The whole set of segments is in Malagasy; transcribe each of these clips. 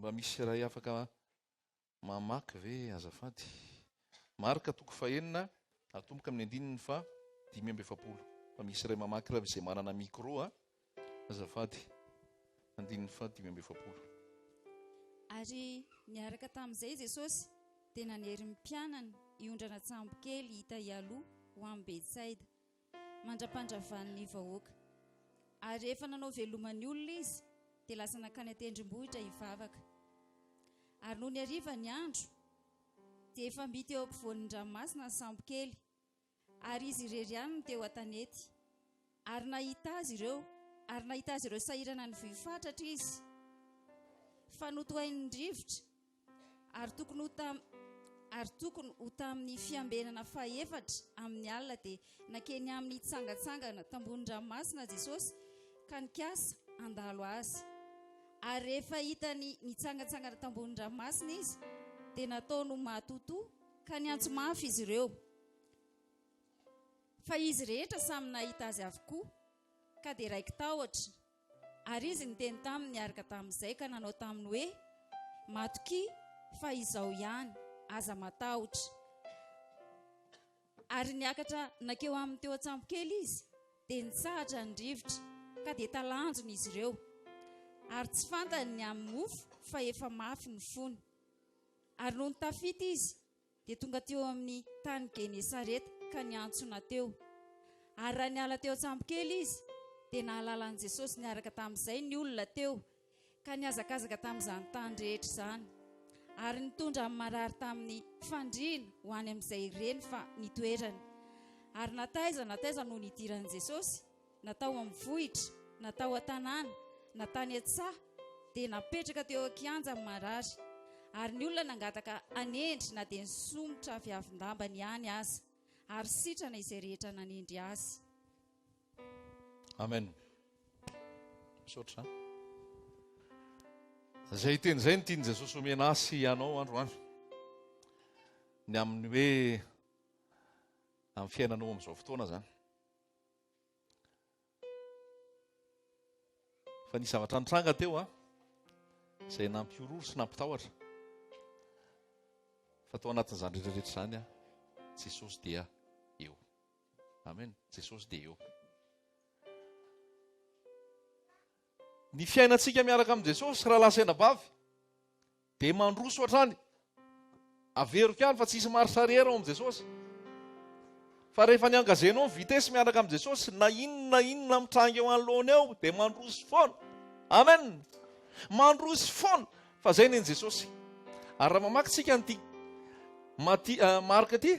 Mba misy iray afaka mamaky ve azafady? Marka toko fahenina, atomboka amin'ny andininy faha 45. Fa misy iray mamaky raha izay manana micro a. Azafady. Andininy faha 45. Ary niaraka tamin'izay Jesosy dia nanery ny mpianany hiondrana an-tsambo kely hita hialoha ho any Betsaida, mandra-pandravany ny vahoaka. Ary rehefa nanao veloma ny olona izy, dia lasa nankany an-tendrombohitra hivavaka. Ary nony hariva ny andro, dia efa mby teo ampovoan'ny ranomasina ny sambo kely, ary izy irery ihany no teo an-tanety. Ary nahita azy ireo, ary nahita azy ireo sahirana nivoy fatratra izy, fa notohain'ny rivotra, ary tokony ho tam ary tokony ho tamin'ny fiambenana fahefatra amin'ny alina dia nakeny aminy hitsangantsangana tambony ranomasina Jesosy ka nikasa handalo azy. Ary rehefa hitany nitsangantsangana tambony ranomasina izy dia nataony ho matotoa ka niantso mafy izy ireo. Fa izy rehetra samy nahita azy avokoa ka dia raiki-tahotra. Ary izy niteny taminy niaraka tamin'izay ka nanao taminy hoe, Matokia fa Izaho ihany, aza matahotra. Ary niakatra nankeo aminy teo an-tsambokely izy, dia nitsahatra ny rivotra, ka dia talanjona izy ireo. Ary tsy fantany ny amin'ny mofo fa efa mafy ny fony. Ary nony tafita izy, dia tonga teo amin'ny tany Genesareta ka niantsona teo. Ary raha niala teo an-tsambokely izy, dia nahalala an'i Jesosy niaraka tamin'izay ny olona teo, ka nihazakazaka tamin'izany tany rehetra izany, ary nitondra ny marary tamin'ny fandriana ho any amin'izay reny fa nitoerany. Ary na taiza na taiza no nidiran'i Jesosy, na tao amin'ny vohitra, na tao an-tanàna, na tany an-tsaha, dia napetraka teo an-kianja ny marary, ary ny olona nangataka hanendry na dia ny somotra avy avin-dambany ihany aza, ary sitrana izay rehetra nanendry azy. Amen. Misaotra. Izay teny izay no tian'i Jesosy omena ahy sy ianao androany. Ny amin'ny hoe amin'ny fiainanao amin'izao fotoana izany. Fa nisy zavatra nitranga teo a, izay nampihorohoro sy nampitahotra. Fa tao anatin'izany rehetra rehetra izany a, Jesosy dia eo. Amen. Jesosy dia eo. Ny fiainantsika miaraka amin'i Jesosy, rahalahy sy anabavy, Dia mandroso hatrany. Averiko ihany fa tsisy marche arrière ao amin'i Jesosy. Fa rehefa ni-engager-nao ny vitesse miaraka amin'i Jesosy, na inona na inona mitranga eo anoloana eo, dia mandroso foana. Amen! Mandroso foana. Fa izay ny an'i Jesosy. Ary raha mamaky tsika an'ity Maty, uh, Marka ity,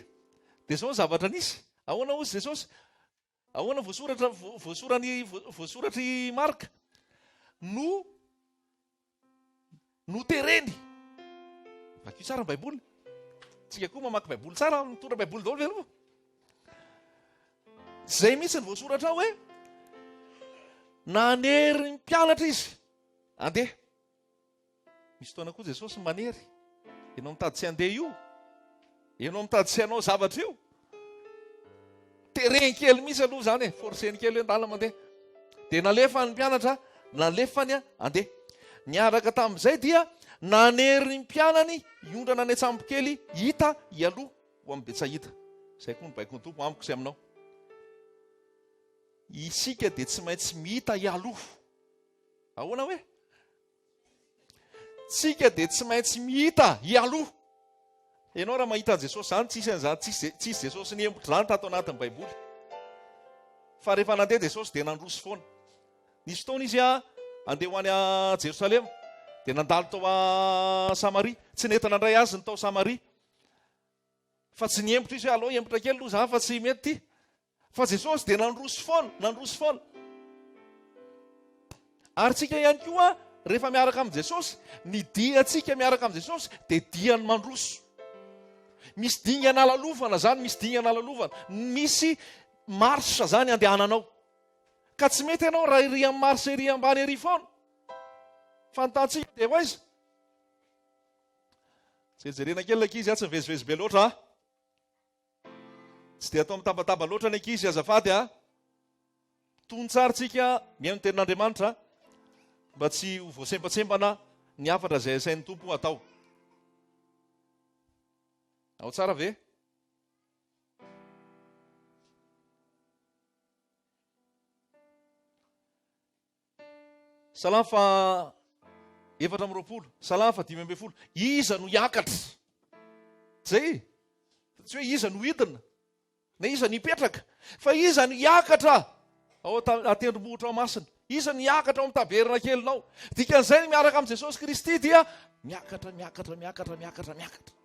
dia izao ny zavatra nisy. Ahoana hozy Jesosy? Ahoana voasoratra voasorany voasoratr'i Marka? No Notereny. Vakio tsara ny Baiboly. Tsika koa mamaky Baiboly tsara, mitondra Baiboly daholo ve aloha? Zay mihitsy ny voasoratra ao hoe nanery ny mpianatra izy. Andeha. Misy fotoana koa Jesosy manery. Ianao mitady tsy handeha io. Ianao mitady tsy hanao zavatra io. Tereny kely mihitsy aloha izany e, forceny kely hoe ndana mandeha. Dia nalefany ny mpianatra, nalefany andeha. Niaraka tamin'izay dia nanery ny mpianany hiondrana any an-tsambokely hita hialoha ho amin'ny Betsaida. Izay koa ny baikon'ny Tompo amiko sy aminao. Isika dia tsy maintsy mihita hialoha. Ahoana hoe? Tsika dia tsy maintsy mihita hialoha. Ianao raha mahita an'i Jesosy izany, tsisy an'izany, tsisy, tsisy Jesosy niembotra izany tato anatin'ny Baiboly. Fa rehefa nandeha Jesosy dia nandroso foana. Nisy fotoana izy andeha ho any Jerosalema, dia nandalo tao Samaria. Tsy nety nandray azy ny tao Samaria. Fa tsy niembotra izy hoe aleo hiembotra kely aloha za fa tsy mety ity. Fa Jesosy dia nandroso foana, nandroso foana. Ary tsika ihany koa rehefa miaraka amin'i Jesosy, ny diantsika miaraka amin'i Jesosy dia dian'ny mandroso. Misy dingana lalovana zany, misy dingana lalovana, misy marche zany andehananao. Ka tsy mety ianao raha ery amin'ny marche ery ambany ery foana. Fa ny tantsika dia ho aiza? Jerijerena kely ankizy a, tsy mivezivezy be loatra a. Tsy dia atao mitabataba loatra ny ankizy azafady a. Tony tsara tsika mihaino ny tenin'Andriamanitra mba tsy ho voasembatsembana. ny hafatra izay asain'ny Tompo atao. Ao tsara ve? Salamo faha 24, Salamo faha 15. Iza no hiakatra? Zay. Tsy hoe iza no hidina, na iza no hipetraka, fa iza no hiakatra ao an-tendrombohitra ao masina. Iza no hiakatra ao amin'ny tabernakelinao. Dikan'izay ny miaraka amin'i Jesosy Kristy dia miakatra, miakatra, miakatra, miakatra, miakatra.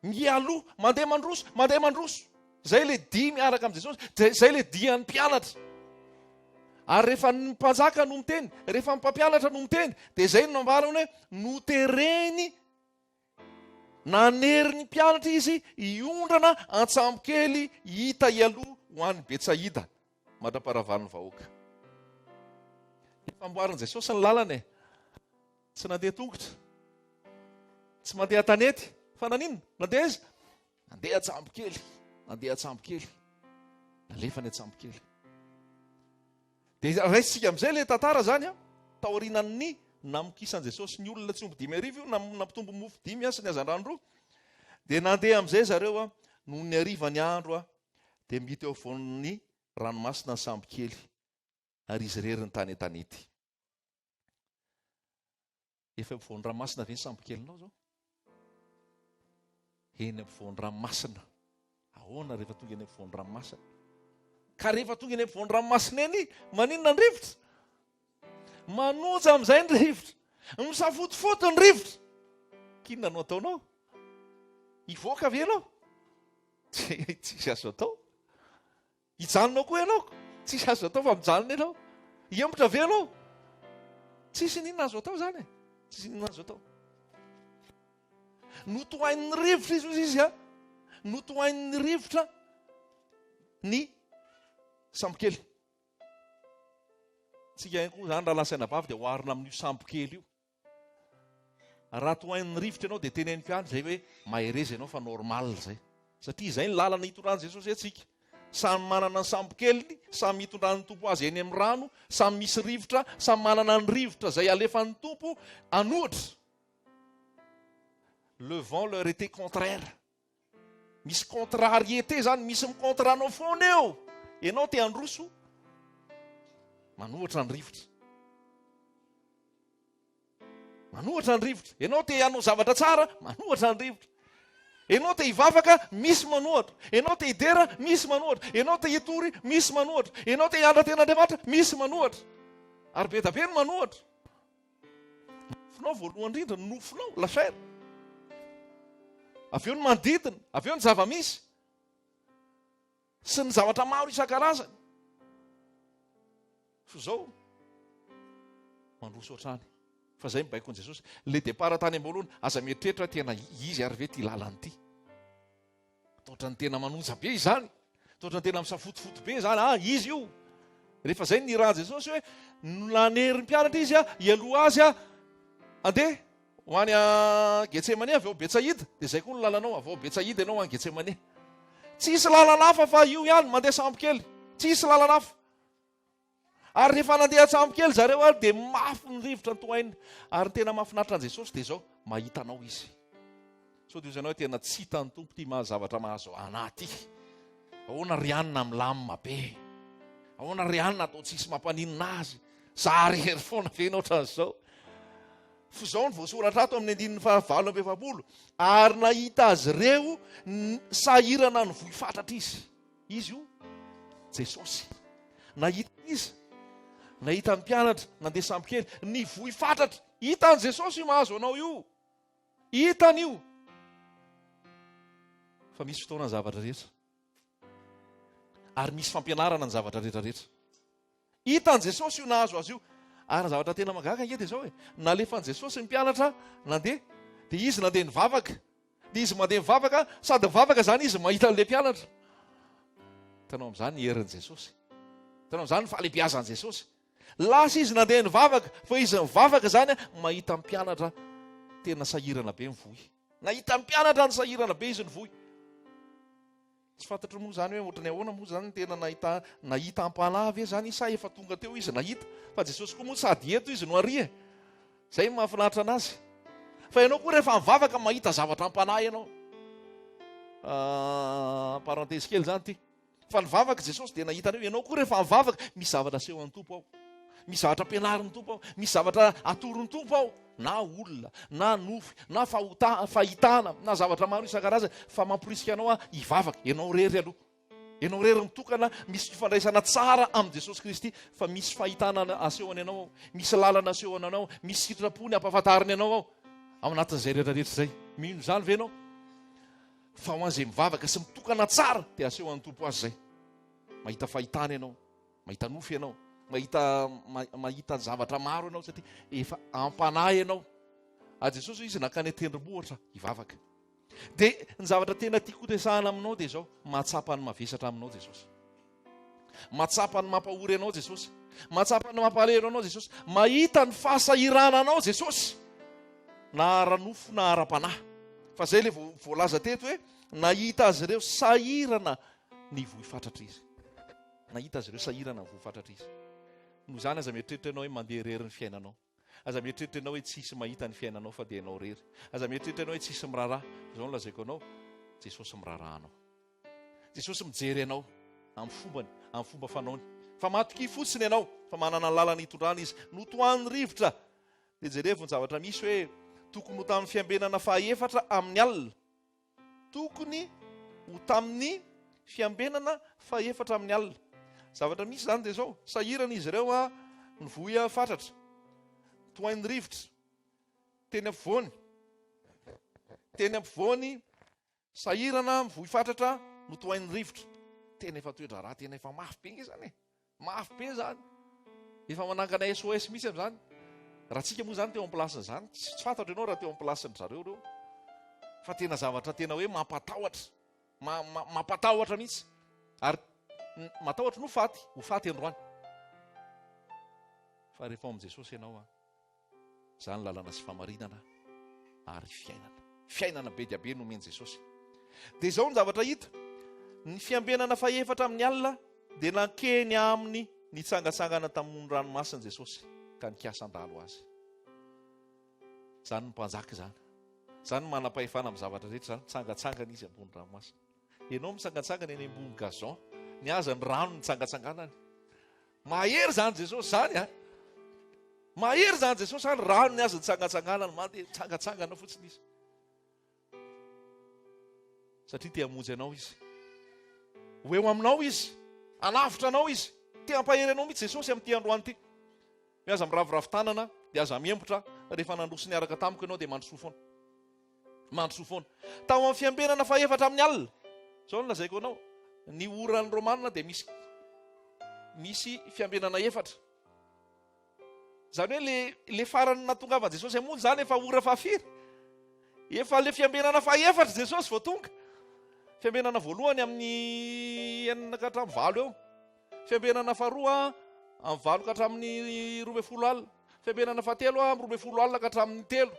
Mialoha, mandeha mandroso, mandeha mandroso. Izay ilay dia miaraka amin'i Jesosy, izay ilay dian'ny mpianatra. Ary rehefa ny mpanjaka no miteny, rehefa ny mpampianatra no miteny, dia izay no nambarany hoe notereny nanery ny mpianatra izy hiondrana an-tsambokely hita hialoha ho any Betsaida mandra-paravan'ny vahoaka. Efa amboarin'i Jesosy ny lalana e. Tsy nandeha tongotra. Tsy mandeha an-tanety. Fa naninona? Nandeha aiza? Nandeha an-tsambo kely. Nandeha an-tsambo kely. Nalefany an-tsambo kely. Dia raisintsika amin'izay ilay tantara izany an. Taorianan'ny namokisan'i Jesosy ny olona tsy omby 5000 io, nampitombo mofo dimy sy ny hazandrano roa. Dia nandeha amin'izay zareo an, noho ny hariva ny andro an, dia mby teo afovoan'ny ranomasina ny sambo kely, ary izy irery ny tany an-tanety. Efa eo ampovoan'ny ranomasina ve ny sambokelinao izao? Eny ampovoan'ny ranomasina. Ahoana rehefa tonga eny ampovoan'ny ranomasina? Ka rehefa tonga eny ampovoan'ny ranomasina eny, maninona ny rivotra? Manonja amin'izay ny rivotra. Misafotofoto ny rivotra. K'inona no ataonao? Hivoaka ve ianao? Tsisy azo atao. Hijanona ao koa ianao? Tsisy azo atao fa mijanona ianao. Hihemotra ve ianao? Tsisy n'inona azo atao izany e. Tsisy n'inona azo atao. Notohain'ny rivotra izy hozy izy a. Notohain'ny rivotra ny sambokely. Tsika ihany koa izany raha lasaina vavy dia oharina amin'io sambokely io. Raha tohain'ny rivotra ianao dia teneniko ihany izay hoe mahereza ianao fa normal izay. Satria izay ny lalana hitondran'i Jesosy antsika. Samy manana ny sambokeliny, samy hitondran'ny Tompo azy eny amin'ny rano, samy misy rivotra, samy manana ny rivotra izay alefan'ny Tompo an'ohatra. Le vent leur était contraire. Misy contrariété zany, misy mi-contre anao foana eo. Ianao te handroso, manohatra ny rivotra. Manohatra ny rivotra. Ianao te hanao zavatra tsara, manohatra ny rivotra. Ianao te hivavaka, misy manohatra. Ianao te hidera, misy manohatra. Ianao te hitory, misy manohatra. Ianao te hianatra ten'Andriamanitra, misy manohatra. Ary be da be ny manohatra. Nofinao voalohany indrindra, ny nofinao, la chair. Avy eo ny manodidina, avy eo ny zava-misy. Sy ny zavatra maro isan-karazany. Fa izao, mandroso hatrany. Fa izay mibaiko an'i Jesosy. Le départ tany am-boalohany, aza mieritreritra tena izy ary ve ity lalana ity. Toa ny tena manonja be izany. Toa ny tena misafotofoto be izany. Ah, izy io. Rehefa izay ny nirahan'i Jesosy hoe nanery ny mpianatra izy hialoha azy andeha ho any Getsemane avy ao Betsaida. Dia izay koa ny lalanao, avy ao Betsaida ianao any Getsemane. Tsisy lalana hafa fa io ihany, mandeha sambo kely. Tsisy lalana hafa. Ary rehefa nandeha an-tsambo kely zareo ary dia mafy ny rivotra nitohainy. Ary ny tena mahafinaritra an'i Jesosy dia izao, mahita anao Izy. Sao dia hoy ianao hoe tena tsy hitan'ny Tompo ity maha zavatra mahazo anah ity. Ahoana ry anona milamina be? Ahoana ry anona atao tsisy mampaninona azy? Za rery foana ve ianao ohatran'izao? Fa izao no voasoratra ato amin'ny andininy faha 48, ary nahita azy ireo sahirana nivoy fatratra Izy. Izy io Jesosy. Nahita iza? Nahita ny mpianatra nandeha sambo kely, nivoy fatratra. Hitan'i Jesosy io mahazo anao io. Hitany io. Fa misy fotoana ny zavatra rehetra. Ary misy fampianarana ny zavatra rehetra rehetra. Hitan'i Jesosy io nahazo azy io. Ary ny zavatra tena mahagaga ange dia izao e, nalefan'i Jesosy ny mpianatra nandeha, dia izy nandeha nivavaka. Dia izy mandeha mivavaka, sady mivavaka izany izy mahita an'ilay mpianatra. Hitanao amin'izany ny herin'i Jesosy. Hitanao amin'izany ny fahalehibiazan'i Jesosy. Lasa izy nandeha nivavaka, fa izy mivavaka izany mahita ny mpianatra tena sahirana be mivoy. Nahita ny mpianatra ny sahirana be izy nivoy. Tsy fantatro moa izany hoe ohatran'ny ahoana moa izany ny tena nahita nahita am-panahy ve izany sa efa tonga teo izy nahita fa Jesosy koa moa sady eto izy no ary e. Izay no mahafinaritra anazy. Fa ianao koa rehefa mivavaka mahita zavatra am-panahy ianao. Ah, parenthèse kely izany ity. Fa nivavaka Jesosy dia nahita an'io. Ianao koa rehefa mivavaka misy zavatra asehon'ny Tompo ao. Misy zavatra ampianarin'ny Tompo ao. Misy zavatra atoron'ny Tompo ao. Na olona, na nofy, na fahota, fahitana, na zavatra maro isan-karazany fa mamporisika anao hivavaka. Ianao irery aloha. Ianao irery mitokana, misy fifandraisana tsara amin'i Jesosy Kristy fa misy fahitana asehony anao ao, misy lalana asehony anao, misy sitrapony ampahafantariny anao ao. Ao anatin'izay rehetra rehetra izay. Mino izany ve ianao? Fa ho an'izay mivavaka sy mitokana tsara dia asehon'ny Tompo azy izay. Mahita fahitana ianao, mahita nofy ianao, mahita mahita zavatra maro ianao satria efa ampanahy ianao. Ary Jesosy hoy izy nankany an-tendrombohitra hivavaka. Dia ny zavatra tena tiako horesahana aminao dia izao, mahatsapa ny mavesatra aminao Jesosy. Mahatsapa ny mampahory anao Jesosy. Mahatsapa ny mampalahelo anao Jesosy. Mahita ny fahasahirananao Jesosy. Na ara-nofo na ara-panahy. Fa izay ilay voalaza teto hoe nahita azy ireo sahirana nivoy fatratra izy. Nahita azy ireo sahirana nivoy fatratra izy. Noho izany aza mieritreritra ianao hoe mandeha irery ny fiainanao. Aza mieritreritra ianao hoe tsy hisy mahita ny fiainanao fa dia ianao irery. Aza mieritreritra ianao hoe tsy hisy miraharaha. Izao no lazaiko anao, Jesosy miraharaha anao. Jesosy mijery anao amin'ny fombany, amin'ny fomba fanaony. Fa matokia fotsiny ianao fa manana ny lalana hitondrana Izy. Notohanin'ny rivotra. Dia jerevo ny zavatra misy hoe tokony ho tamin'ny fiambenana fahaefatra amin'ny alina. Tokony ho tamin'ny fiambenana fahefatra amin'ny alina. Zavatra misy izany dia izao, sahirana izy ireo a, nivoy fatratra, tohain'ny rivotra, teny ampovoany, teny ampovoany, sahirana, mivoy fatratra, notohain'ny rivotra. Tena efa toe-draharaha tena efa mafy be nge izany e. Mafy be zany. Efa manangana SOS mihitsy amin'izany. Raha tsika moa zany teo am-plasin'izany, tsy fantatro ianao raha teo am-plasin-dry zareo ireo. Fa tena zavatra tena hoe mampatahotra. Mampatahotra mihitsy. Ary matahotra no faty, ho faty androany. Fa rehefa ao amin'i Jesosy ianao an. Izany lalana sy famarinana ary fiainana. Fiainana be dia be nomen'i Jesosy. Dia izao ny zavatra hita, ny fiambenana fahefatra amin'ny alina dia nankeny aminy nitsangatsangana tamin'ny ranomasina Jesosy ka nikasa handalo azy. Izany ny mpanjaka izany. Izany ny manam-pahefana amin'ny zavatra rehetra izany, mitsangatsangana izy ambony ranomasina. Ianao mitsangatsangana eny ambony gazon, ny aza ny rano nitsangatsanganany. Mahery izany Jesosy izany a! Mahery izany Jesosy izany, rano ny azy nitsangatsanganany, mandeha mitsangatsangana fotsiny izy. Satria te hamonjy anao izy. Ho eo aminao izy, hanavotra anao izy. Te hampahery anao mihitsy Jesosy amin'ity androany ity. Miaza miraviravy tanana, dia aza miembotra, rehefa nandroso niaraka tamiko ianao dia mandrosoa foana. Mandrosoa foana. Tao amin'ny fiambenana fahefatra amin'ny alina. Izao no lazaiko anao, ny oran'ny Romana dia misy misy fiambenana efatra. Izany hoe le le farany natongavan'i Jesosy hamonjy izany efa ora fahafiry? Efa le fiambenana fahefatra Jesosy vao tonga. Fiambenana voalohany amin'ny enina ka hatramin'ny valo eo. Fiambenana faharoa amin'ny valo ka hatramin'ny 12 alina. Fiambenana fahatelo amin'ny 12 alina ka hatramin'ny telo.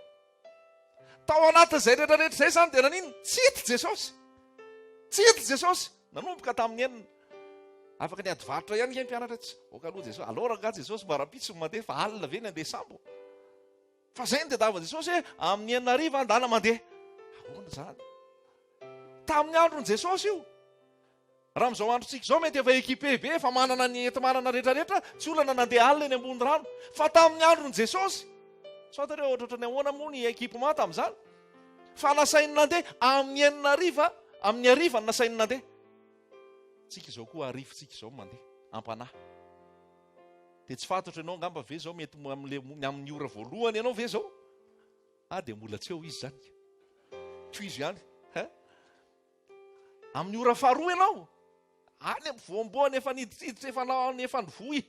Tao anatin'izay rehetra rehetra izay izany dia naninona? Tsy hita Jesosy. Tsy hita Jesosy. Nanomboka tamin'ny enina. Afaka niady varotra ihany nge mpianatra tsy. Oka aloha Jesosy. Alao rangaha Jesosy mba rahampitso ny mandeha fa alina ve ny andeha sambo? Fa izay no tadiavin'i Jesosy hoe amin'ny enina hariva andana mandeha. Ahoana izany? Tamin'ny andron'i Jesosy io. Raha amin'izao androntsika izao mety efa équipé be, efa manana ny enti-manana rehetrarehetra, tsy olana nandeha alina eny ambony rano. Fa tamin'ny andron'i Jesosy, tsy fantatreo ohatrohatran'ny ahoana moa ny équipement tamin'izany, fa nasainy nandeha amin'ny enina hariva, amin'ny hariva no nasainy nandeha. Tsika izao koa hariva-tsika izao mandeha, am-panahy. Dia tsy fantatro ianao angamba ve izao mety amin'ny ora voalohany ianao ve izao? Ah dia mbola tsy eo izy izany. Tohizo ihany. Hein? Amin'ny ora faharoa ianao, any amin'ny voamboana efa niditriditra, efa na efa nivoy.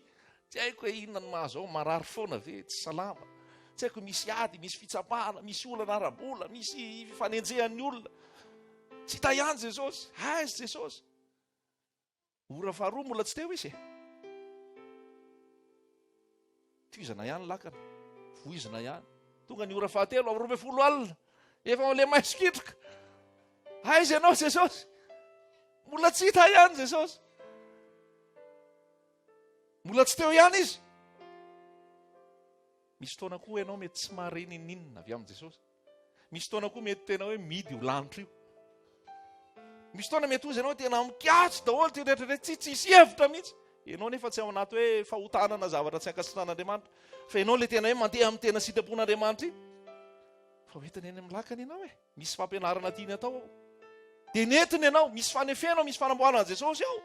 Tsy haiko hoe inona no mahazo ao, marary foana ve, tsy salama. Tsy haiko misy ady, misy fitsapana, misy olana ara-bola, misy fifanenjehan'ny olona. Tsy hita ihany Jesosy. Aiza Jesosy? Ora faharoa mbola tsy teo izy e. Tohizana ihany lakana, voizina ihany. Tonga ny ora fahatelo amin'ny 12 alina, efa le maitso kitroka. Aiza ianao Jesosy? Mbola tsy hita ihany Jesosy. Mbola tsy teo ihany izy. Misy fotoana koa ianao mety tsy mahare n'inon'inona avy amin'i Jesosy. Misy fotoana koa mety tena hoe midy io lanitra io. Misy fotoana mety hozy ianao tena mikatso daholo ty rehetra rehetra tsy tsisy hevitra mihitsy. Ianao nefa tsy ao anaty hoe fahotana na zavatra tsy ankasitrahan'Andriamanitra. Fa ianao le tena hoe mandeha amin'ny tena sitrapon'Andriamanitra iny. Fa hoentiny eny amin'ny lakana ianao e. Misy fampianarana tiany atao ao. Dia nentiny ianao, misy fanefena ao, misy fanamboarana Jesosy ao.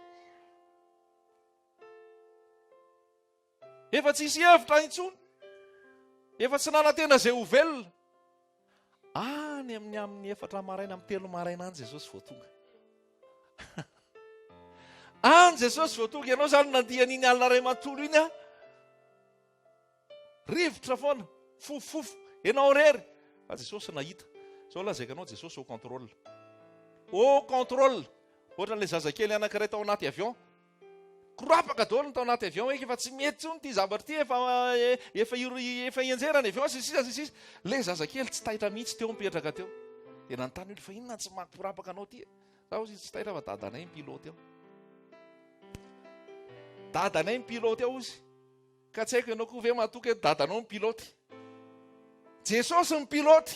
Efa tsisy hevitra intsony. Efa tsy nanantena izay ho velona. Any amin'ny amin'ny efatra maraina, amin'ny telo maraina any Jesosy vao tonga. Any Jesosy vao tonga. Ianao izany nandia an'iny alina iray manontolo iny a. Rivotra foana, fofofofo, ianao irery. Fa Jesosy nahita. Zao lazaiko anao Jesosy au contrôle. Au contrôle. Ohatran'ilay zazakely anankiray tao anaty avion. Korapaka daholo ny tao anaty avion hoe efa tsy mety intsony ity zavatra ity, efa efa efa hianjera ny avion sy ny sisa sy ny sisa. Ilay zazakely tsy taitra mihitsy teo mipetraka teo. Dia nanontany olona fa inona tsy mahakorapaka anao ity? Za hozy izy tsy taitra fa dadanay ny pilote ao. Dadanay ny pilote ao hozy. Ka tsy haiko ianao koa ve matoky hoe dadanao ny pilote? Jesosy ny pilote.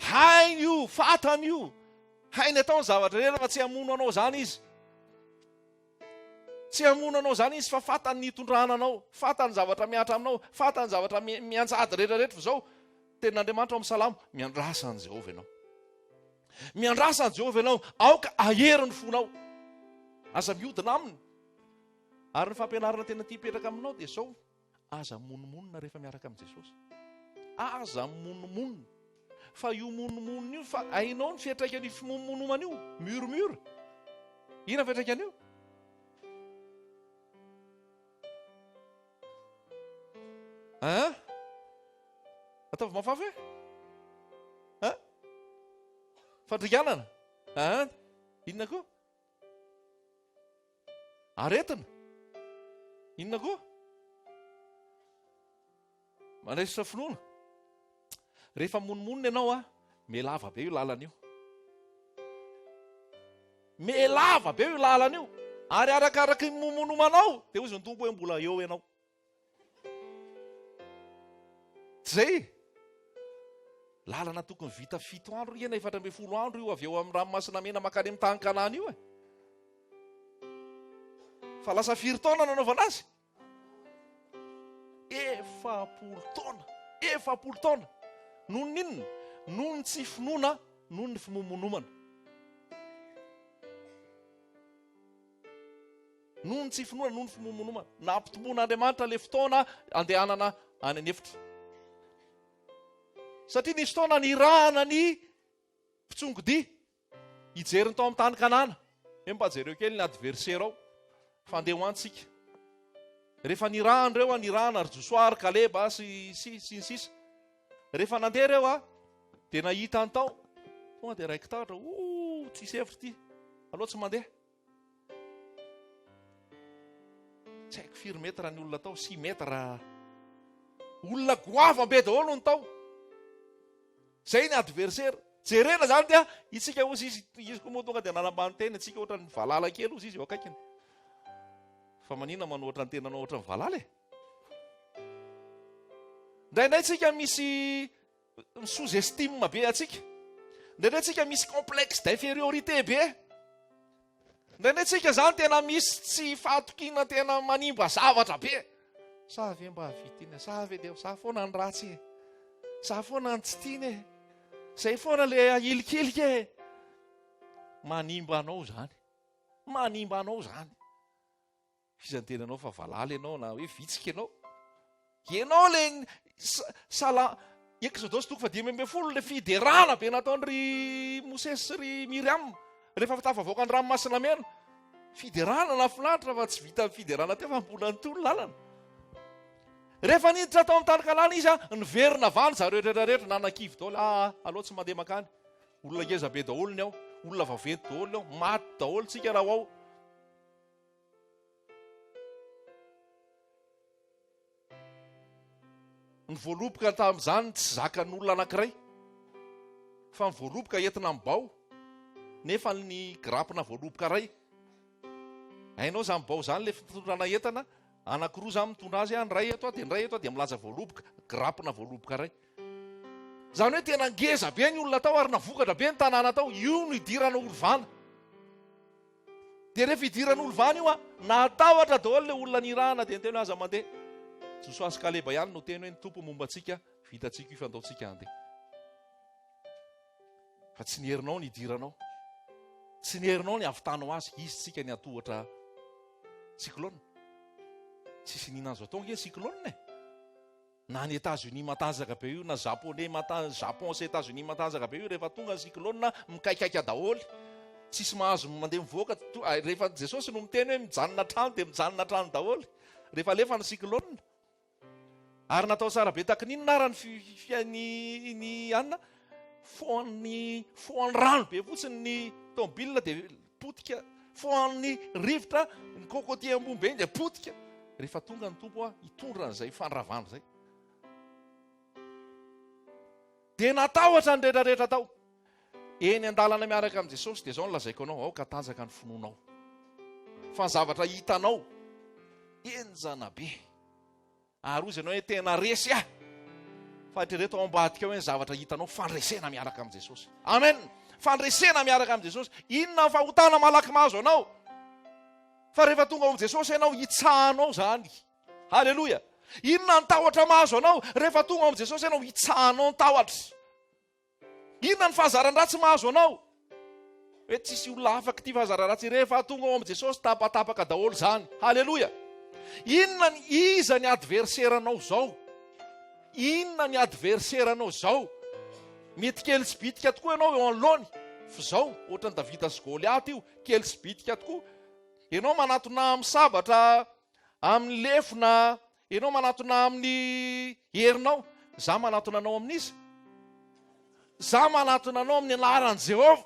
Hainy io, fatany io. Hainy atao ny zavatra rehetra fa tsy hamono anao izany izy. Tsy hamono anao izany izy fa fatany ny hitondrana anao, fatany ny zavatra mihatra aminao, fatany ny zavatra mianjady rehetra rehetra fa izao tenin'Andriamanitra ao amin'ny Salamo, miandrasa an'i Jehovah ianao. Miandrasa an'i Jehovah ianao, aoka hahery ny fonao. Aza miodina aminy. Ary ny fampianarana tena tia hipetraka aminao dia izao, aza monomonona rehefa miaraka amin'i Jesosy. Aza monomonona. Fa io monomonona io, fa hainao ny fiantraikan'io fimonomonomana io, murmure. Inona ny fiantraikan'io? Hein? Ataovy mafafy hoe? Hein? Fandringanana? Hein? Inona koa? Aretina? Inona koa? Manaisotra finoana. Rehefa monomonona ianao a, mihalava be io lalana io. Mihalava be io lalana io. Ary arakaraky ny momonomanao, dia hozy ny Tompo hoe mbola eo ianao. Tsy zay? Lalana tokony vita fito andro anie na 14 andro io avy eo amin'ny ranomasina mena mankany amin'ny tany Kanana io e. Fa lasa firy taona nanaovana azy? 40 taona. 40 taona. Noho ny inona? Noho ny tsy finoana, noho ny fimomonomana. Noho ny tsy finoana, noho ny fimomonomana. Nampitomboan'Andriamanitra ilay fotoana andehanana any an'efitra. Satria nisy fotoana nirahana ny mpitsongodia hijery ny tao amin'ny tany Kanana. Hoe mba jereo kely ny adversaire ao fa andeha ho any tsika. Rehefa nirahana ireo, nirahana ry Josoa, ry Kaleba sy sy sy ny sisa. Rehefa nandeha ireo a, dia nahita ny tao. Tonga dia raiki-tahotra, oh, tsisy hevitra ity. Aleo tsy mandeha. Tsy haiko firy mètre ny olona tao, 6 mètre. Olona goavam-be daholo ny tao. Zay ny adversaire. Jerena zany dia itsika ozy izy, izy koa moa tonga dia nanambany tena, itsika ohatran'ny valala kely ozy izy eo akaikiny. Fa manina manohatra ny tenanao ohatran'ny valala e? Indraindray tsika misy Ny sous estime be antsika. Indraindray tsika misy complexe d'infériorité be. Indraindray tsika zany tena misy tsy fahatokiana tena manimba zavatra be. Sa ve mba hahavita iny? Sa ve dia za foana ny ratsy e? Za foana ny tsy tiana e? Zay foana le ahilikilika e? Manimba anao zany. Manimba anao zany. Iza ny tenanao fa valala ianao na hoe vitsika ianao? Ianao le sala Eksodosy toko faha-15 le fiderana be nataon-dry Mosesy sy ry Miriam rehefa tafavoaka ny ranomasina mena. Fiderana nahafinaritra fa tsy vita fiderana teo fa mbola nitohy ny lalana. Rehefa niditra tao amin'ny tany Kanana izy, niverina avy any zareo rehetra rehetra nanakivy daholo. Ah, aleo tsy mandeha mankany. Olona ngeza be daholo ny ao, olona vaventy daholo ny ao, maty daholo tsika raha ho ao. Ny voaloboka tamin'izany tsy zakan'olona anankiray, fa ny voaloboka entina amin'ny bao, nefa ny grapina voaloboka iray. Hainao izany bao izany ilay fitondrana entana. Anankiroa za mitondra azy, ny iray eto dia ny iray eto dia milaza voaloboka, grappina voaloboka iray. Izany hoe tena ngeza be ny olona tao ary navokatra be ny tanàna tao. Io no idirana olovana. Dia rehefa idirana olovana io, natahotra daholo ilay olona nirahana dia niteny hoe aza mandeha. Josoa sy Kaleba ihany no teny hoe ny Tompo momba antsika, vitantsika io fa andao tsika handeha. Fa tsy ny herinao ny hidiranao. Tsy ny herinao ny havitanao azy. Izy tsika ny hatohatra cyclone. Tsisy nina azo atao ange cyclone e. Na ny États-Unis matanjaka be io na Japonais mata Japon sy États-Unis matanjaka be io rehefa tonga ny cyclone mikaikaika daholo. Tsisy mahazo mandeha mivoaka rehefa Jesosy no miteny hoe mijanona an-trano dia mijanona an-trano daholo. Rehefa alefa ny cyclone. Ary natao tsara be takin'inona ara ny fi ny anona? Foan'ny foan'ny rano be fotsiny ny tomobile dia potika, foan'ny rivotra ny cocotier ambony be dia potika. Rehefa tonga ny Tompo hitondra an'izay fandravana izay. Dia natahotra ny rehetra rehetra tao. Eny an-dalana miaraka amin'i Jesosy dia izao no lazaiko anao, aoka hatanjaka ny finoanao. Fa ny zavatra hitanao henjana be. Ary hoy izy ianao hoe tena resy aho. Fa eritrereto ao ambadika ao hoe ny zavatra hitanao fandresena miaraka amin'i Jesosy. Amen. Fandresena miaraka amin'i Jesosy. Inona ny fahotana malaky mahazo anao? Fa rehefa tonga ao amin'i Jesosy ianao, hitsahanao izany. Haleloia. Inona ny tahotra mahazo anao? Rehefa tonga ao amin'i Jesosy ianao, hitsahanao ny tahotra. Inona ny fahazaran-dratsy mahazo anao? Hoe tsisy olona afaka ity fahazaran-dratsy. Rehefa tonga ao amin'i Jesosy, tapatapaka daholo izany. Haleloia. Inona ny iza ny adversaire-nao izao? Inona ny adversaire-nao izao? Mety kely sy bitika tokoa ianao eo anoloany. Fa izao, ohatran'i Davida sy Goliata io, kely sy bitika tokoa. Ianao manatona amin'ny sabatra, amin'ny lefona, Ianao manatona amin'ny herinao, za manatona anao amin'iza? Za manatona anao amin'ny anaran'i Jehovah.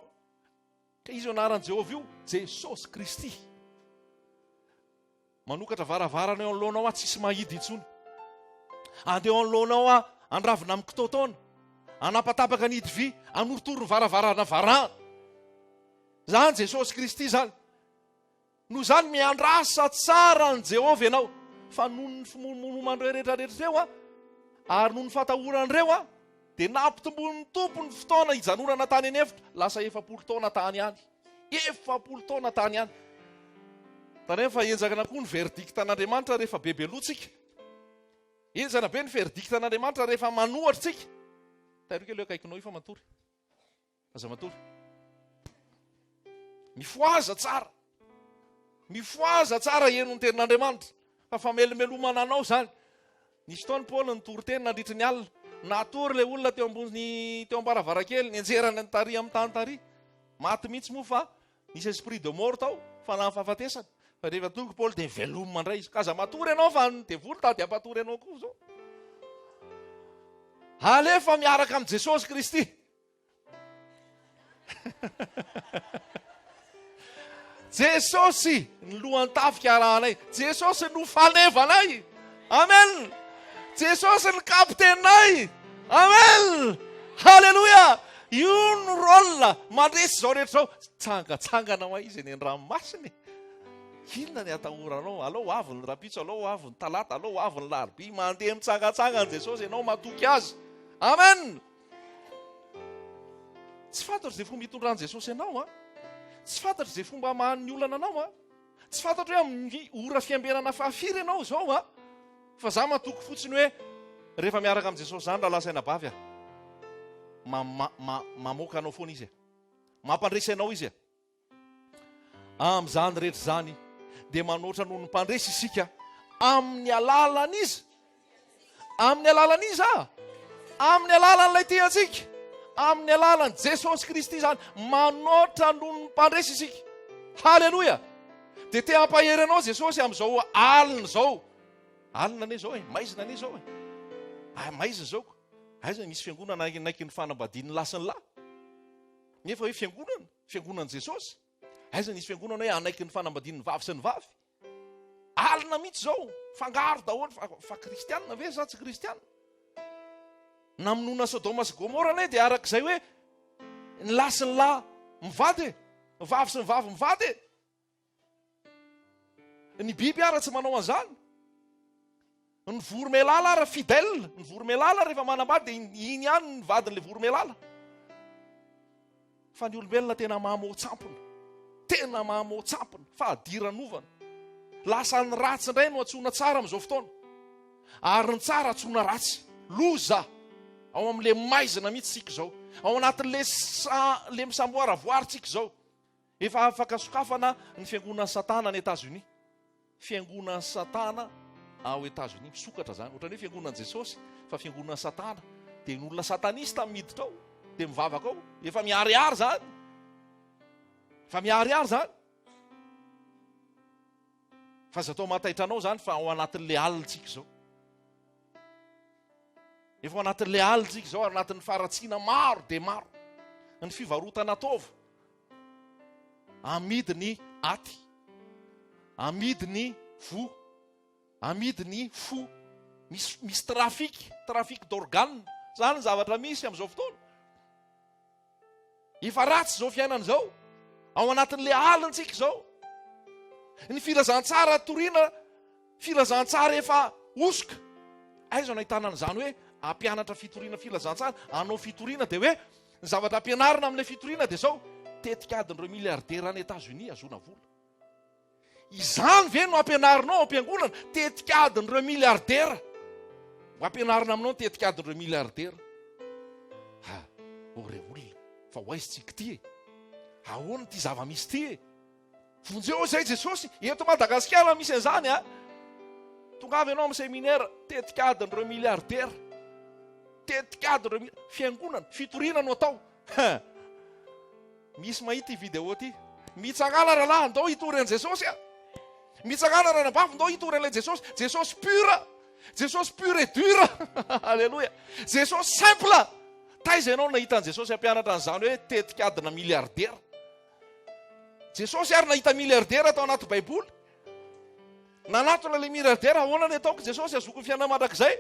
Ka iza io anaran'i Jehovah io? Jesosy Kristy. Manokatra varavarana eo anoloanao aho, tsisy mahidy intsony. Andeha eo anoloanao aho, andravina amin'ny kitaotaona, hanapatapaka ny hidy vy, hanorotoro ny varavarana varahana. Zany Jesosy Kristy zany. Noho izany, miandrasa tsara an'i Jehovah ianao, fa noho ny fimonomonoman'ireo rehetra rehetra ireo, ary noho ny fatahoran'ireo, dia nampitomboin'ny Tompo ny fotoana hijanonana tany an'efitra, lasa 40 taona tany ihany. 40 taona tany ihany. Tandremo fa henjana koa ny verdict an'Andriamanitra rehefa bebe loha tsika. Henjana be ny verdict an'Andriamanitra rehefa manohatra tsika. Tairo kely eo akaikinao io fa matory. Aza matory. Mifohaza tsara. Mifohaza tsara heno ny tenin'Andriamanitra. Fa famelomelomana anao izany. Nisy fotoana Paoly nitory teny nandritry ny alina. Natory ilay olona teo ambony teo am-baravarankely, nianjerany ny tary amin'ny tany tary. Maty mihitsy moa fa nisy esprit de mort tao, fanahin'ny fahafatesana. Fa rehefa tonga Paoly dia velomina indray izy. Ka aza matory ianao fa ny devoly tady hampatory anao koa izao. Alefa miaraka amin'i Jesosy Kristy. Jesosy ny lohan-tafika arahanay. Jesosy no fanevanay. Amen. Jesosy ny kapiteninay. Amen. Haleloia. Io no rôle mandresy izao rehetra izao. Tsangatsangana ho aiza eny an-dranomasina e. Inona ny atahoranao? Alao ho avy ny rahampitso, alao ho avy ny talata, alao ho avy ny larobia. Mandeha mitsangatsangana Jesosy ianao matoky azy. Amen. Tsy fantatro izay fomba hitondran'i Jesosy anao an. Tsy fantatro izay fomba hamahany ny olana anao an. Tsy fantatro hoe amin'ny ora fiambenana fahafiry ianao izao an. Fa za matoky fotsiny hoe rehefa miaraka amin'i Jesosy izany rahalahy sy anabavy a. Mamoaka anao foana izy a. Mampandresy anao izy a. Amin'izany rehetra izany dia manoatra noho ny mpandresy isika amin'ny alalan'iza? Amin'ny alalan'iza? Amin'ny alalan'ilay tia antsika. Amin'ny alalan'i Jesosy Kristy izany manoatra noho ny mpandresy isika. Haleloia! Dia te hampahery anao Jesosy amin'izao alina izao. Alina anie izao e, maizina anie izao e. Ah, maizina izao ko. Aiza misy fiangonana hanaiky ny fanambadian'ny lahy sy ny lahy? Nefa hoe fiangonana? Fiangonan'i Jesosy? Aiza nisy fiangonana hoe hanaiky ny fanambadian'ny vavy sy ny vavy? Alina mihitsy izao, fangaro daholo fa, fa kristianina ve sa tsy kristianina? Namonoana Sodoma sy Gomora anie dia arak'izay hoe ny lahy sy ny lahy mivady e, ny vavy sy ny vavy mivady e. Ny biby ara tsy manao an'izany. Ny voromailala ary fidèle, ny voromailala rehefa manambady dia iny ihany ny vadin'ilay voromailala. Fa ny olombelona tena mamoa-tsampona. Tena mamoa-tsampona. Fahadiranovana. Lasa ny ratsy indray no antsoina tsara amin'izao fotoana. Ary ny tsara antsoina ratsy. Loza! Ao amin'ilay maizina mihitsy isika izao. Ao anatin'ilay le misamboaravoara isika izao. Efa afaka sokafana ny fiangonan'i Satana any Etazonia. Fiangonan'i Satana ao Etazonia, misokatra izany. Ohatran'ny hoe fiangonan'i Jesosy, fa fiangonan'i Satana. Dia ny olona satanista miditra ao, dia mivavaka ao. Efa miharihary izany. Efa miharihary izany. Fa aza atao mahataitra anao izany fa ao anatin'ilay alina tsika izao. Efa ao anatin'ilay alina tsika izao, ao anatin'ny faharatsiana maro dia maro. Ny fivarotana taova. Amidy ny aty, amidy ny voa, amidy ny fo. Misy misy trafic, trafic d'organes. Zany ny zavatra misy amin'izao fotoana. Efa ratsy izao fiainana izao. Ao anatin'ilay alintsika izao. Ny filazantsara toriana Filazantsara efa hosoka. Aiza no ahitana an'izany hoe hampianatra fitoriana filazantsara, hanao fitoriana dia hoe ny zavatra ampianarina amin'ilay fitoriana dia izao, tetikadin'ireo milliardaires any Etats-Unis hahazoana vola. Izany ve no ampianarinao ao am-piangonana? Tetikadin'ireo milliardaires. Ho ampianarina aminao ny tetikadin'ireo milliardaires. Ha, ô re olona, fa ho aiza tsika ity e? Ahoana ity zava-misy ity e? Vonjeo izay Jesosy, eto Madagasikara misy an'izany a. Tongava ianao amin'ny seminaire, tetikadin'ireo milliardaires. Tetikadin'ireo fiangonana, fitoriana no atao. Misy mahita ity vidéo ity. Mitsangana rahalahy, ndao hitory an'i Jesosy a. Mitsangana ranabavy, ndao hitory an'ilay Jesosy. Jesosy pur. Jesosy pur et dur. Alléluia. Jesosy simple. Taiza ianao nahita an'i Jesosy hampianatra an'izany hoe tetikadina milliardaire? Jesosy ary nahita milliardaire tao anaty baiboly. Nanatona ilay milliardaire, ahoana ny ataoko Jesosy azoko ny fiainana mandrakizay?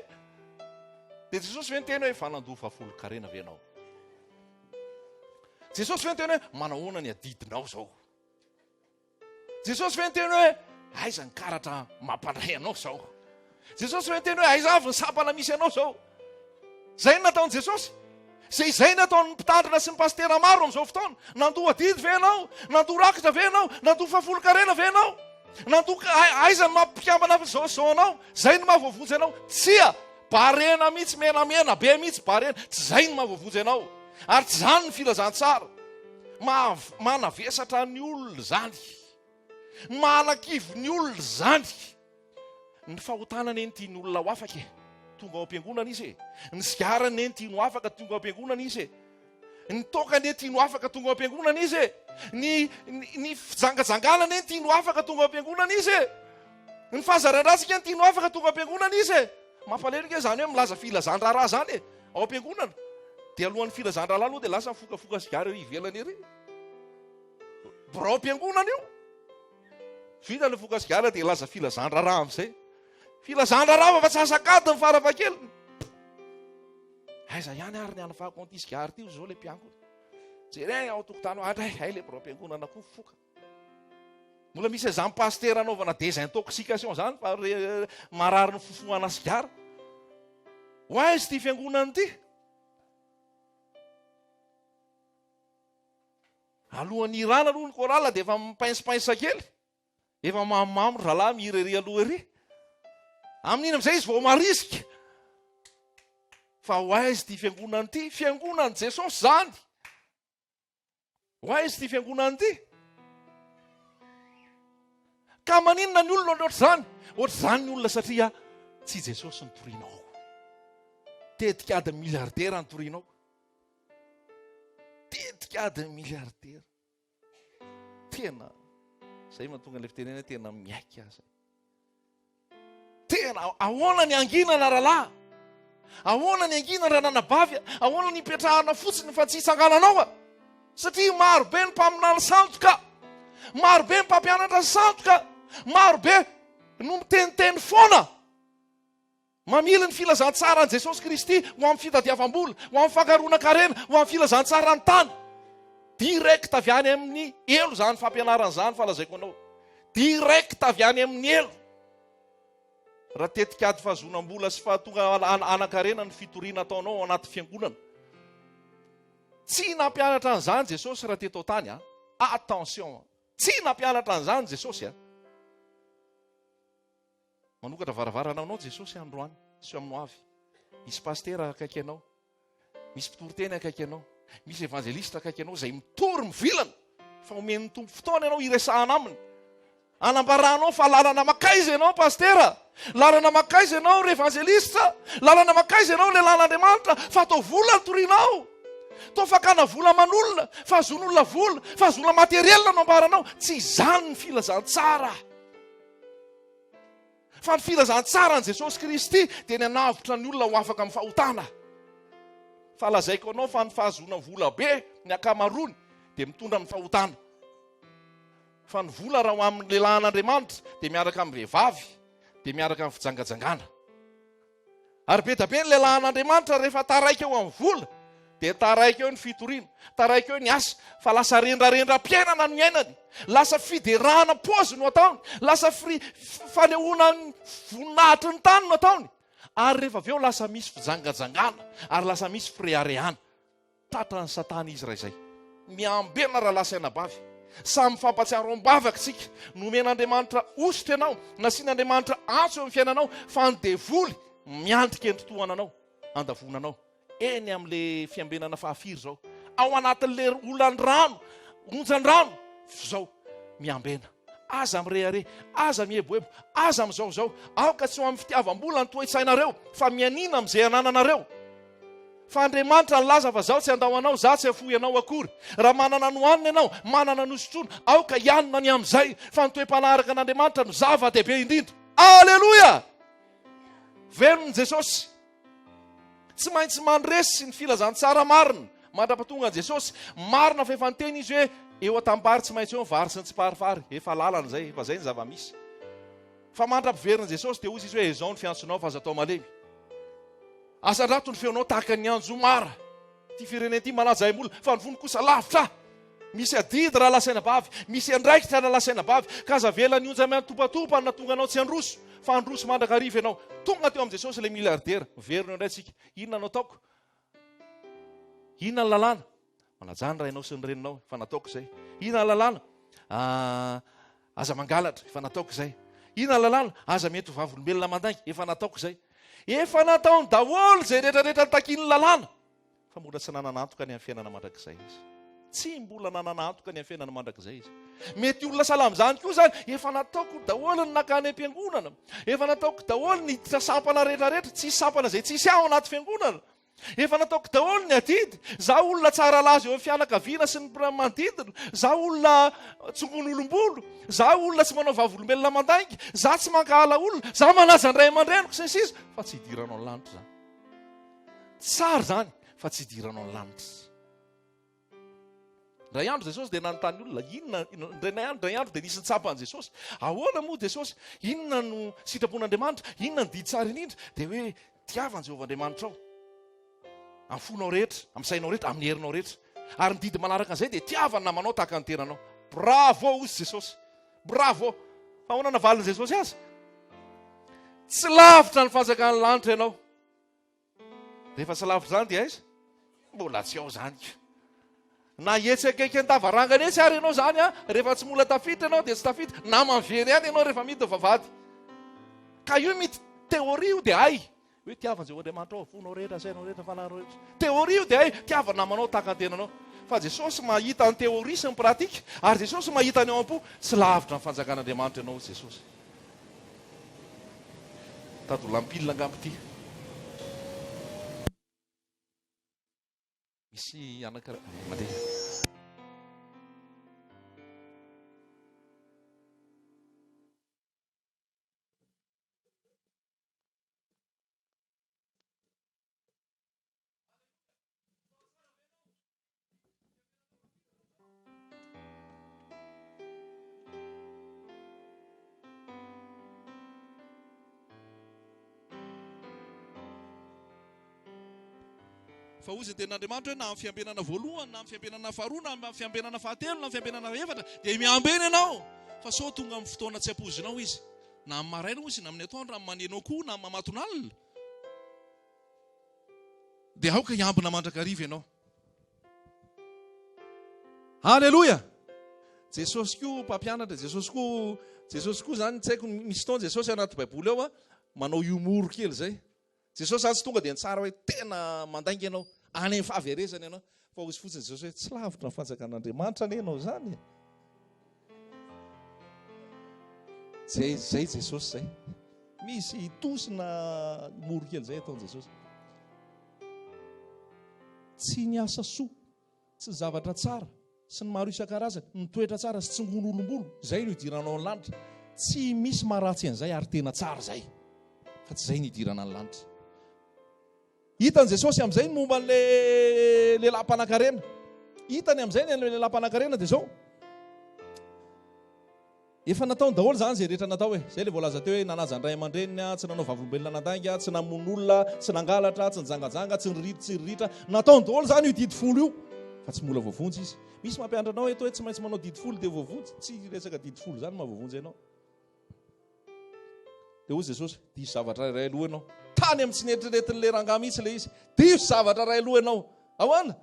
Dia Jesosy ve niteny hoe efa nandoa fahafolon-karena ve ianao? Jesosy ve niteny hoe manahoana ny adidinao izao? Jesosy ve niteny hoe aiza ny karatra mampandray anao izao? Jesosy ve niteny hoe aiza avy ny sampana misy anao izao? Izay no nataon'i Jesosy. Izay izay no ataon'ny mpitandrina sy ny pasitera maro amin'izao fotoana. Nandoa adidy ve ianao? Nandoa rakitra ve ianao? Nandoa fahafolonkarena ve ianao? Nandoa aiza ny maha mpikambana izao izao anao? Izay no maha voavonjy anao? Tsia! Barena mihitsy, menamena be mihitsy barena. Tsy izay no maha voavonjy anao. Ary tsy izany ny filazantsara. Manavesatra ny olona izany. Manakivy ny olona izany. Ny fahotana anie no tian'ny olona ho afaka e. Tonga ao am-piangonana izy e. Ny sigara anie no tiany ho afaka, tonga ao am-piangonana izy e. Ny toaka anie tiany ho afaka, tonga ao am-piangonana izy e. Ny, ny, ny fijangajangana anie no tiany ho afaka, tonga ao am-piangonana izy e. Ny fahazaran-dratsy anie no tiany ho afaka, tonga ao am-piangonana izy e. Mampalahelo ange izany hoe milaza filazan-draharaha izany e, ao am-piangonana. Dia alohan'ny filazan-draharaha aloha dia lasa mifokafoka sigara eo ivelany ery. Biraom-piangonana io. Vita ilay foka sigara dia hilaza filazan-draharaha amin'izay. Filazan-draharaha fa antsasak'adiny farafahakeliny. Aiza ihany ary ny hanafahako an'ity sigara ity hoy izao ilay mpiangona. Jereo ao an-tokotany ao, hay, hay ilay biraom-piangonana koa mifoka. Mbola misy an'izany pasitera anaovana désintoxication izany fa marary ny fifohana sigara. Ho aiza ity fiangonana ity? Alohan'ny hirana aloha ny chorale dia efa mi-pince-pince kely. Efa mamomamo ry zalahy mihira ery aloha ery. Amin'iny amin'izay izy vao marisika. Fa ho aiza ity fiangonana ity? Fiangonan'i Jesosy izany. Ho aiza ity fiangonana ity? Ka maninona ny olona ohatr'izany? Ohatr'izany ny olona satria tsy Jesosy no torianao. Tetik'ady milliardaire no torianao. Tetik'ady milliardaire. Tena zay mahatonga ilay fitenena tena miaiky aza. Tena ahoana ny anginana rahalahy? Ahoana ny anginana rananabavy? Ahoana ny hipetrahana fotsiny fa tsy hitsangananao a? Satria maro be ny mpaminany sandoka, maro be ny mpampianatra sandoka, maro be no miteniteny foana. Mamily ny filazantsaran'i Jesosy Kristy ho amin'ny fitadiavam-bola, ho amin'ny fankaroana-karena, ho amin'ny filazantsaran'ny tany. Direct avy any amin'ny helo izany fampianarana izany fa lazaiko anao. Direct avy any amin'ny helo. Raha tetikady fahazoanam-bola sy fahatonga hanan-karena ny fitoriana ataonao ao anaty fiangonana. Tsy nampianatra an'izany Jesosy raha teto an-tany a. Attention! Tsy nampianatra an'izany Jesosy a. Manokatra varavarana anao Jesosy androany sy amin'ny ho avy. Misy pasitera akaiky anao. Misy mpitoriteny akaiky anao. Misy evanjelista akaiky anao izay mitory mivilana fa omen'ny Tompo fotoana ianao hiresahana aminy. Anambaranao fa lalana makaiza ianao pasitera? Lalana makaiza ianao ry evanjelista? Lalana makaiza ianao lehilahin'Andriamanitra fa atao vola ny torianao? Toa fakana vola aman'olona, fahazoan'olona vola, fahazoana matériel no ambaranao. Tsy izany ny filazantsara. Fa ny filazantsaran'i Jesosy Kristy dia ny hanavotra ny olona ho afaka amin'ny fahotana. Fa lazaiko anao fa ny fahazoana vola be, ny ankamaroany, dia mitondra amin'ny fahotana. Fa ny vola raha ho amin'ny lehilahin'Andriamanitra dia miaraka amin'ny vehivavy, dia miaraka amin'ny fijangajangana. Ary be dia be ny lehilahin'Andriamanitra rehefa taraiky eo amin'ny vola dia taraiky eo ny fitoriana, taraiky eo ny asa, fa lasa rendrarendram-piainana no iainany, lasa fiderana paozy no ataony, lasa fri, fanehoana ny voninahitry ny tany no ataony, ary rehefa avy eo lasa misy fijangajangana, ary lasa misy fireharehana. Tratran'i Satana izy raha izay. Miambena rahalahy sy anabavy. Samy mifampatsiaro am-bavaka isika. Nomen'Andriamanitra hosotra ianao, nasian'Andriamanitra antso eo amin'ny fiainanao, fa ny devoly miandry kendritohana anao, handavoana anao. Eny amin'ilay fiambenana fahafiry izao? Ao anatin'ilay olan'ny rano, onjan-drano, f'izao, miambena. Aza mirehareha, aza mieboebo, aza mizaozao. Aoka tsy ho amin'ny fitiavam-bola ny toe-tsainareo, fa mianiana amin'izay anananareo. Fa Andriamanitra nilaza fa Zaho tsy handao anao, Zaho tsy hafoy anao akory. Raha manana ny hohanina ianao, manana ny hosotroina, aoka hianina ny amin'izay, fa ny toe-panahy araka an'Andriamanitra no zava-dehibe indrindra. Aleloia! Velona Jesosy. Tsy maintsy mandresy ny filazantsara marina mandra-pahatonga an'i Jesosy. Marina fa efa niteny izy hoe eo an-tanimbary tsy maintsy eo ny vary sy ny tsiparifary. Efa lalana izay, efa izay ny zava-misy. Fa mandra-piverin'i Jesosy dia hoy izy hoe ezao ny fiantsonao fa aza atao malemy. Asandrato ny feonao tahaka ny anjomara. Ity firenena ity manaja aim-bola, fa ny fony kosa lavitra ahy. Misy adidy rahalahy sy anabavy, misy andraikitra rahalahy sy anabavy, ka aza avela ny onja miantopatopa no nahatonga anao tsy handroso, fa handroso mandrakariva ianao. Tonga teo amin'i Jesosy ilay miliardera. Miverina eo indray isika. Inona no ataoko? Inona ny lalàna? Manajà ny rainao sy ny reninao, efa nataoko izay. Inona ny lalàna? Ah, aza mangalatra, efa nataoko izay. Inona ny lalàna? Aza mety ho vavolombelona mandainga, efa nataoko izay. Efa nataony daholo izay rehetrarehetra nitakian'ny lalàna, fa mbola tsy nanana antoka ny amin'ny fiainana mandrakizay izy. Tsy mbola nanana antoka ny amin'ny fiainana mandrakizay izy. Mety olona sahala amin'izany koa izany, efa nataoko daholo ny nankany am-piangonana, efa nataoko daholo ny niditra sampana rehetrarehetra, tsisy sampana izay tsisy ahy ao anaty fiangonana. Efa nataoko daholo ny adidy. Za olona tsara laza eo amin'ny fianakaviana sy ny manodidina. Za olona tsongon'olom-bolo. Za olona tsy manao vavolombelona mandainga. Za tsy mankahala olona. Za manaja ny ray aman-dreniko sy ny sisa. Fa tsy hidiranao ny lanitra izany. Tsara izany fa tsy hidiranao ny lanitra. Indray andro Jesosy dia nanontany olona, inona, indray andro, indray andro dia nisy nitsapa an'i Jesosy. Ahoana moa Jesosy? Inona no sitrapon'Andriamanitra? Inona ny didy tsara indrindra? Dia hoe, tiava an'i Jehovah Andriamanitrao amin'ny fonao rehetra, amin'ny sainao rehetra, amin'ny herinao rehetra. Ary ny didy manaraka an'izay dia tiava ny namanao tahaka ny tenanao. Bravo hozy Jesosy. Bravo. Fa ahoana navalin'i Jesosy azy? Tsy lavitra ny fanjakan'ny lanitra ianao. Rehefa tsy lavitra izany dia aiza? Mbola tsy ao izany ka. Na etsy akaiky an-davarangana etsy ary ianao izany an, rehefa tsy mbola tafiditra ianao dia tsy tafiditra, na mavery ihany ianao rehefa midina vavahady. Ka io mity théorie io dia hay hoe tiava an'i Jehovah Andriamanitrao amin'ny fonao rehetra, sainao rehetra, fanahinao rehetra. Théorie io dia hay tiava ny namanao tahaka ny tenanao. Fa Jesosy mahita ny théorie sy ny pratique, ary Jesosy mahita ny ao am-po. Tsy lavitra ny fanjakan'Andriamanitra ianao hoy Jesosy. Tady ho lampile angamba ity. Misy anankiray mandeha. Fa hoy izay tenin'Andriamanitra hoe na amin'ny fiambenana voalohany, na amin'ny fiambenana faharoa, na amin'ny fiambenana fahatelo, na amin'ny fiambenana efatra, dia miambena ianao fa sao tonga amin'ny fotoana tsy ampoizinao izy. Na amin'ny maraina hozy, na amin'ny atoandro, na amin'ny maneno akoho, na amin'ny mamatonalina. Dia aoka hiambina mandrakariva ianao. Aleloia! Jesosy koa mpampianatra, Jesosy koa, Jesosy koa zany tsy haiko misy fotoana Jesosy anaty Baiboly ao a, manao humour kely zay. Jesosy zany tsy tonga dia nitsara hoe tena mandainga ianao, any amin'ny fahaverezana ianao. Fa hozy fotsiny Jesosy hoe tsy lavitra ny fanjakan'Andriamanitra anie ianao izany e. Zay, zay Jesosy zay. Misy tosina moro kely zay ataon'i Jesosy. Tsy ny asa soa, tsy ny zavatra tsara, sy ny maro isan-karazany, ny toetra tsara sy tsingon'olom-bolo, izay no idiranao ny lanitra. Tsy misy maharatsy an'izay ary tena tsara izay. Fa tsy izay no idirana ny lanitra. Hitan'i Jesosy amin'izay ny momba an'ilay lehilahy mpanankarena. Hitany amin'izay ny an'ilay lehilahy mpanankarena dia izao. Efa nataony daholo izany izay rehetra natao e. Izay ilay voalaza teo hoe nanaja ny ray aman-dreniny, tsy nanao vavolombelona nandainga, tsy namono olona, tsy nangalatra, tsy nijangajanga, tsy niriri tsy riritra. Nataony daholo izany io didy folo io. Fa tsy mbola voavonjy izy. Misy mampianatra anao eto hoe tsy maintsy manao didy folo dia voavonjy. Tsy resaka didy folo izany maha voavonjy anao. Dia hoy Jesosy, diso zavatra iray aloha ianao. Tany amin'ny tsy neritreretin'ilay rangahy mihitsy ilay izy. Diso zavatra iray aloha ianao. Ahoana?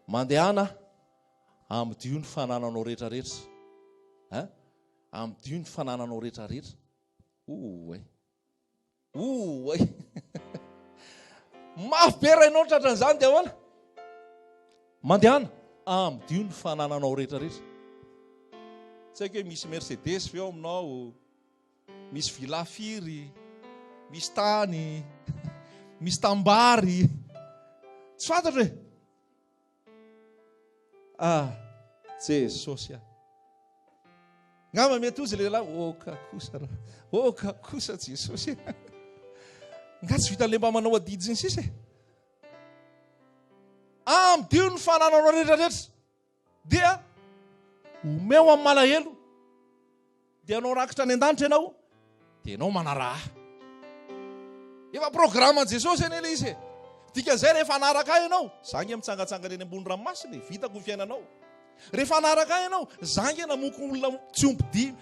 Mandehana amidio ny fanananao rehetrarehetra. Hein? Amidio ny fanananao rehetrarehetra. Oay. Oay. Mafy be rainao tratran'izany dia ahoana? Mandehana, amidio ny fanananao rehetrarehetra. Tsy haiko hoe misy Mercedes ve ao aminao, misy villa firy, misy tany, misy tambary. Tsy fantatro e. Ah, Jesosy ah. Ngamba mety hozy lehilahy, oka kosa raha, oka kosa Jesosy. Nga tsy vitan'le mba manao adidy sy ny sisa e. Amdio ny fanananao rehetrarehetra. Dia omeo amin'ny malahelo. Dia hanao rakitra any an-danitra ianao, dia ianao manaraha ahy. Efa programan'i Jesosy anie ilay izy e. Dikan'izay rehefa hanaraka ahy ianao, za nge mitsangatsangana eny ambony ranomasina e, vitako ny fiainanao. Rehefa hanaraka ahy ianao, za nge namoky olona tsy omby dimy,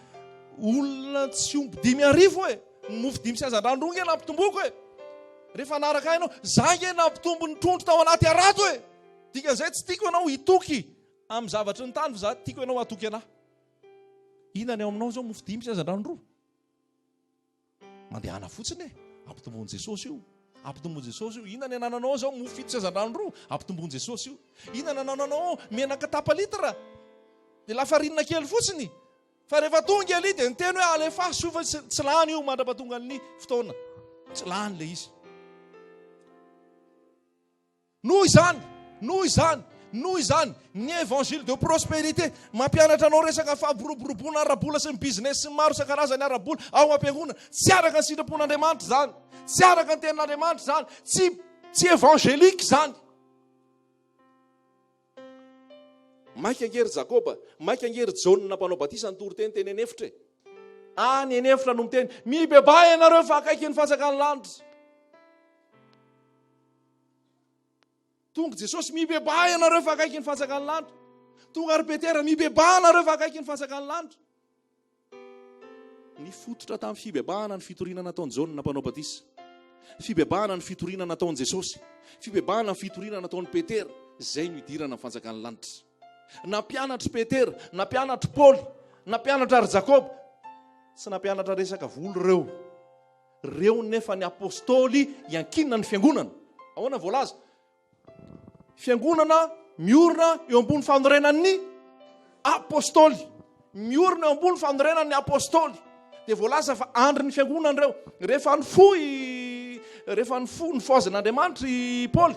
olona tsy omby 5000 e. Ny mofo dimy sy hazandrano roa nge nampitomboko e. Rehefa hanaraka ahy ianao, za nge nampitombo ny trondro tao anaty harato e. Dikan'izay tsy tiako ianao hitoky amin'ny zavatry ny tany fa za tiako ianao hatoky anahy. Inona ny ao aminao izao mofo dimy sy hazandrano roa? Mandehana fotsiny e. Ampitomboin'i Jesosy io. Ampitomboin'i Jesosy io. Inona ny anananao izao mofo fito sy hazandrano roa? Ampitomboin'i Jesosy io. Inona ny anananao ao menaka tapa-litre? Dia lafarinina kely fotsiny. Fa rehefa tonga Elia dia niteny hoe alefaso io fa tsy lany io mandra-pahatongan'ny fotoana. Tsy lany ilay izy. Noho izany, noho izany, noho izany, ny évangile de prospérité mampianatra anao resaka fampiroboroboana ara-bola sy ny business sy ny maro isan-karazany ara-bola ao am-piangonana. Tsy araka ny sitrapon'Andriamanitra izany. Tsy araka ny tenin'Andriamanitra izany. Tsy, tsy évangélique izany. Maika ange ry Jakoba, maika ange ry Jaona mpanao batisa nitory teny teny an'efitra e. Any an'efitra no miteny, mibebaha ianareo fa akaiky ny fanjakan'ny lanitra. Tonga Jesosy, mibebaha ianareo fa akaiky ny fanjakan'ny lanitra. Tonga ary Petera, mibebaha ianareo fa akaiky ny fanjakan'ny lanitra. Nifototra tamin'ny fibebahana ny fitoriana nataon'i Jaona mpanao batisa. Fibebahana ny fitoriana nataon'i Jesosy. Fibebahana ny fitoriana nataon'i Petera. Izay no idirana ny fanjakan'ny lanitra. Nampianatra Petera, nampianatra Paoly, nampianatra ary Jakoba. Tsy nampianatra resaka vola ireo. Reo nefa ny apostoly iankinana ny fiangonana. Ahoana voalaza? Fiangonana miorina eo ambony fanorenan'ny apostoly. Miorina eo ambony fanorenan'ny apostoly. Dia voalaza fa andrin'ny fiangonana ireo. Rehefa nifoha rehefa nifoha nifohazin'Andriamanitra i Paoly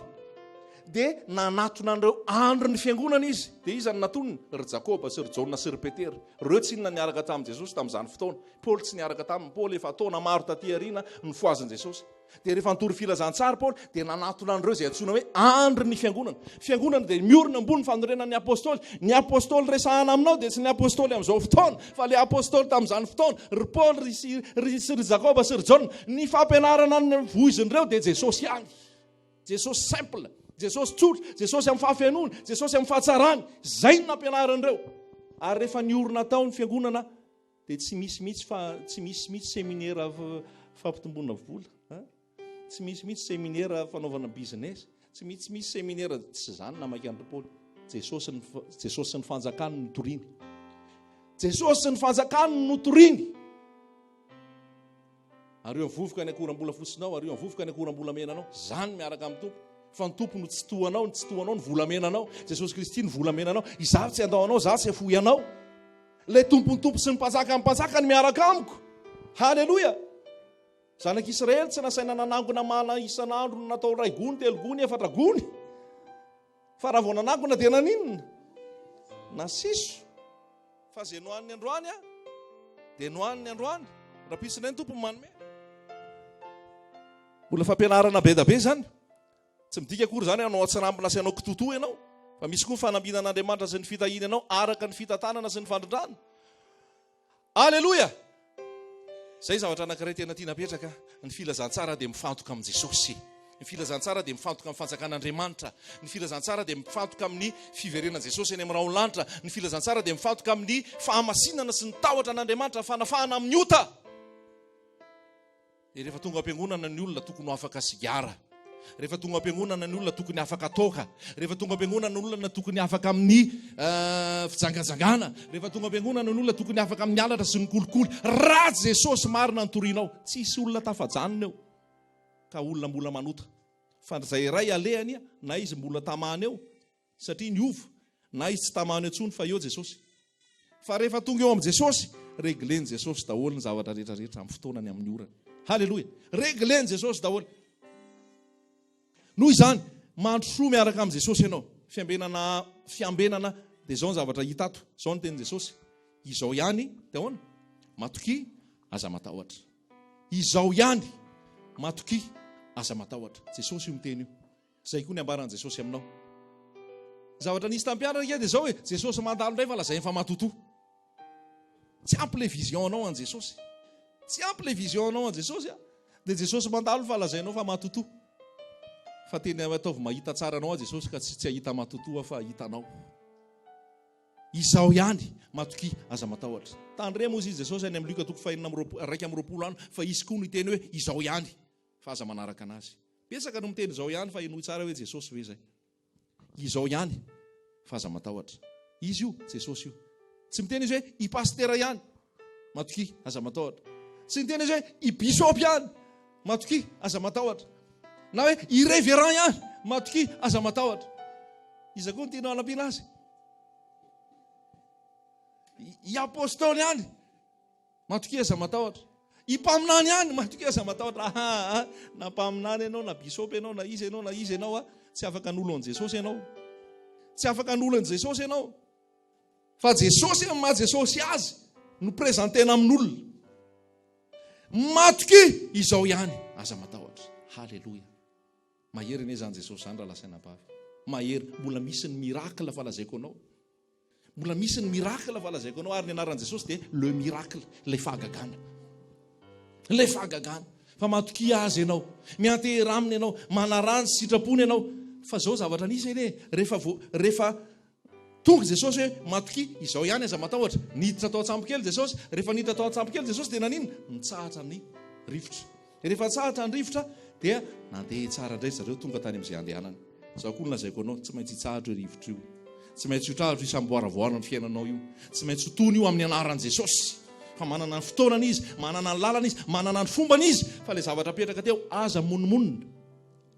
dia nanatona an'ireo andrin'ny fiangonana izy. Dia iza no natoniny? Ry Jakoba sy ry Jaona sy ry Petera. Ireo tsy inona niaraka tamin'i Jesosy tamin'izany fotoana. Paoly tsy niaraka taminy. Paoly efa taona maro taty aoriana nofohazin'i Jesosy. Dia rehefa nitory filazantsara Paoly dia nanatona an'ireo izay antsoina hoe andrin'ny fiangonana. Fiangonana dia miorina ambony fanorenan'ny apostoly. Ny apostoly resahana aminao dia tsy ny apostoly amin'izao fotoana fa ilay apostoly tamin'izany fotoana, ry Paoly ry sy ry sy ry Jakoba sy ry Jaona. Ny fampianarana ny voizin'ireo dia Jesosy ihany. Jesosy simple, Jesosy tsotra, Jesosy amin'ny fahafenoany, Jesosy amin'ny fahatsarany. Izay no nampianarin'ireo. Ary rehefa niorina tao ny fiangonana. Dia tsy misy mihitsy fa tsy misy mihitsy seminera fampitomboana vola. Tsy misy mihitsy seminera fanaovana business. Tsy misy misy seminera tsy izany namaky an-dry Paoly. Jesosy ny Jesosy sy ny fanjakany no toriny. Jesosy sy ny fanjakany no toriny. Ario amin'ny vovoka ny akoram-bolafotsinao, ario amin'ny vovoka ny akoram-bolamenanao. Izany miaraka amin'ny Tompo. Fa ny Tompo no tsy toa anao, ny tsy toa anao ny volamenanao. Jesosy Kristy ny volamenanao. Izaho tsy handao anao, izaho tsy hafoy anao. Ilay Tompon'ny Tompo sy ny Mpanjakan'ny Mpanjaka no miaraka amiko. Haleloia! Zanak'Israely tsy nasaina nanangona mana isan'andro no natao iray gony, telo gony, efatra gony. Fa raha vao nanangona dia naninona? Nasiso. Fa izay nohaniny androany a, dia nohaniny androany. Rahampitso indray ny Tompo manome. Mbola fampianarana be da be izany. Tsy midika akory izany hanao atsirambina sy hanao kitotoa ianao, fa misy koa ny fanambinan'Andriamanitra sy ny fitahiany anao araka ny fitantanana sy ny fandrindrana. Aleloia! Izay zavatra anankiray tena tiana apetraka, ny filazantsara dia mifantoka amin'i Jesosy. Ny filazantsara dia mifantoka amin'ny fanjakan'Andriamanitra. Ny filazantsara dia mifantoka amin'ny fiverenan'i Jesosy any amin'ny rahon'ny lanitra. Ny filazantsara dia mifantoka amin'ny fahamasinana sy ny tahotra an'Andriamanitra, ny fanafahana amin'ny ota. Dia rehefa tonga am-piangonana ny olona tokony ho afaka sigara. Rehefa tonga am-piangonana ny olona tokony afaka toaka. Rehefa tonga am-piangonana ny olona tokony afaka amin'ny eh, fijangajangana. Rehefa tonga am-piangonana ny olona tokony afaka amin'ny halatra sy ny kolikoly. Raha Jesosy marina ny torinao, tsy hisy olona tafajanona eo ka olona mbola manota. Fa izay iray alehany na izy mbola tamana eo Satria niova, na izy tsy tamana intsony fa eo Jesosy. Fa rehefa tonga eo amin'i Jesosy, reglen'i Jesosy daholo ny zavatra rehetra rehetra amin'ny fotoanany, amin'ny orany. Haleloia! Reglen'i Jesosy daholo. Noho izany, mandrosoa miaraka amin'i Jesosy ianao. Fiambenana, fiambenana, dia izao ny zavatra hita ato. Izao ny tenin'i Jesosy. Izao ihany, dia ahoana? Matokia, aza matahotra. Izao ihany, matokia, aza matahotra. Jesosy io miteny io. Izay koa ny ambaran'i Jesosy aminao. Ny zavatra nisy tamin'ny mpianatra ange dia izao e, Jesosy mandalo indray fa lazainy fa matotoa. Tsy ampy ilay vision anao an'i Jesosy. Tsy ampy ilay vision anao an'i Jesosy a. Dia Jesosy mandalo fa lazainao fa matotoa. Fa tena ataovy mahita tsara anao aho Jesosy ka tsy tsy hahita matotoa fa hahita anao. Izaho ihany, matokia, aza matahotra. Tandremo hozy izy Jesosy any amin'ny Lioka toko fahenina amby roapolo, 21 any fa hisy koa no hiteny hoe izaho ihany. Fa aza manaraka anazy. Betsaka no miteny izao ihany fa henoy tsara hoe Jesosy ve izay. Izao ihany fa aza matahotra. Izy io, Jesosy io. Tsy miteny izy hoe i pasitera ihany. Matokia, aza matahotra. Tsy miteny izy hoe i bishop ihany. Matokia, aza matahotra. Na hoe i révérend ihany. Matokia, aza matahotra. Iza koa no tianao hanampiana azy? I apostoly ihany. Matokia aza matahotra. I mpaminany ihany, matokia aza matahotra. Aha, na mpaminany ianao, na bisopy ianao, na iza ianao, na iza ianao, a, tsy afaka hanolo an'i Jesosy ianao. Tsy afaka hanolo an'i Jesosy ianao. Fa Jesosy amin'ny maha Jesosy azy no présentena amin'olona. Matokia izao ihany, aza matahotra. Haleloia. Mahery anie izany Jesosy izany raha lasaina bavy. Mahery, mbola misy ny miracle fa lazaiko anao. Mbola misy ny miracle fa lazaiko anao ary ny anaran'i Jesosy dia le miracle, ilay fahagagana. Ilay fahagagana. Fa matokia azy ianao, miantehera aminy ianao, manaraha ny sitrapony ianao. Fa izao zavatra nisy anie, rehefa vo, rehefa tonga Jesosy hoe matokia, izao ihany aza matahotra. Niditra tao an-tsambokely Jesosy, rehefa niditra tao an-tsambokely Jesosy dia naninona? Nitsahatra ny rivotra. Rehefa nitsahatra ny rivotra dia nandeha tsara indray zareo tonga tany amin'izay andehanany. Izao koa no lazaiko anao, tsy maintsy hitsahatra io rivotra io. Tsy maintsy hotrahatra io samboaravoara ny fiainanao io. Tsy maintsy ho tony io amin'ny anaran'i Jesosy. Fa manana ny fotoanany Izy, manana ny lalana Izy, manana ny fombany Izy. Fa ilay zavatra apetraka teo, aza monomonona.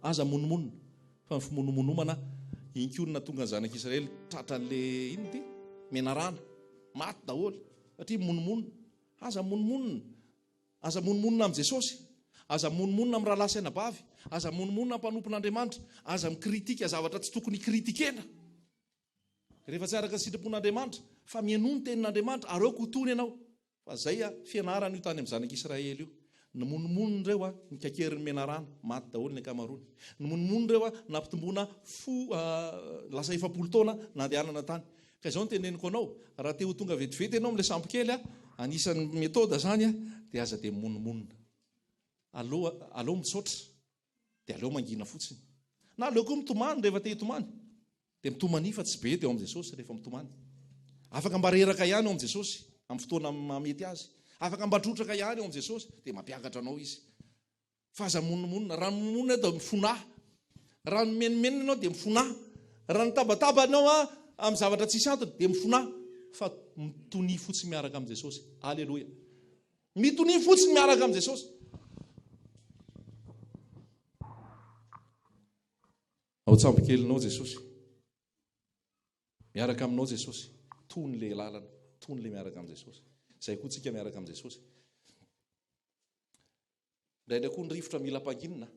Aza monomonona. Fa ny fimonomonomana, iny koa no nahatonga ny zanak'Israely tratran'ilay, inona ity? Menarana. Maty daholo. Satria monomonona. Aza monomonona. Aza monomonona amin'i Jesosy. Aza monomonona amin'ny rahalahy sy anabavy. Aza monomonona amin'ny mpanompon'Andriamanitra. Aza mikritika zavatra tsy tokony hikritikena. Rehefa tsy araka ny sitrapon'Andriamanitra, fa mihainoa ny tenin'Andriamanitra ary aoka ho tony ianao. Fa izay a, fianarana io tany amin'ny zanak'Israely io. Nimonomonona ireo a, nikakerin'ny menarana, maty daholo ny ankamaroany. Nimonomonona ireo a, nampitomboana fo, lasa 40 taona nandehanana tany. Ka izao no teneniko anao, raha te ho tonga vetivety ianao amin'ilay sambo kely, anisan'ny méthode izany, dia aza dia mimonomonona. Aleo, aleo mitsotra, dia aleo mangina fotsiny. Na aleo koa mitomany rehefa te hitomany. Dia mitomania fa tsy be dia ao amin'i Jesosy rehefa mitomany. Afaka mba reraka ihany ao amin'i Jesosy. Amin'ny fotoana mahamety azy. Afaka mba trotraka ihany eo amin'i Jesosy dia mampiakatra anao Izy. Fa aza monomonona. Raha mimonomonona ianao dia mifonaha. Raha mimenomenona ianao dia mifonaha. Raha nitabataba ianao amin'ny zavatra tsisy antony dia mifonaha. Fa mitonia fotsiny miaraka amin'i Jesosy. Aleloia. Mitonia fotsiny miaraka amin'i Jesosy. Ao an-tsambokelinao Jesosy. Miaraka aminao Jesosy. Tony le lalana, tony le miaraka amin'i Jesosy. Izay koa tsika miaraka amin'i Jesosy. Indraindray koa ny rivotra mila ampanginina.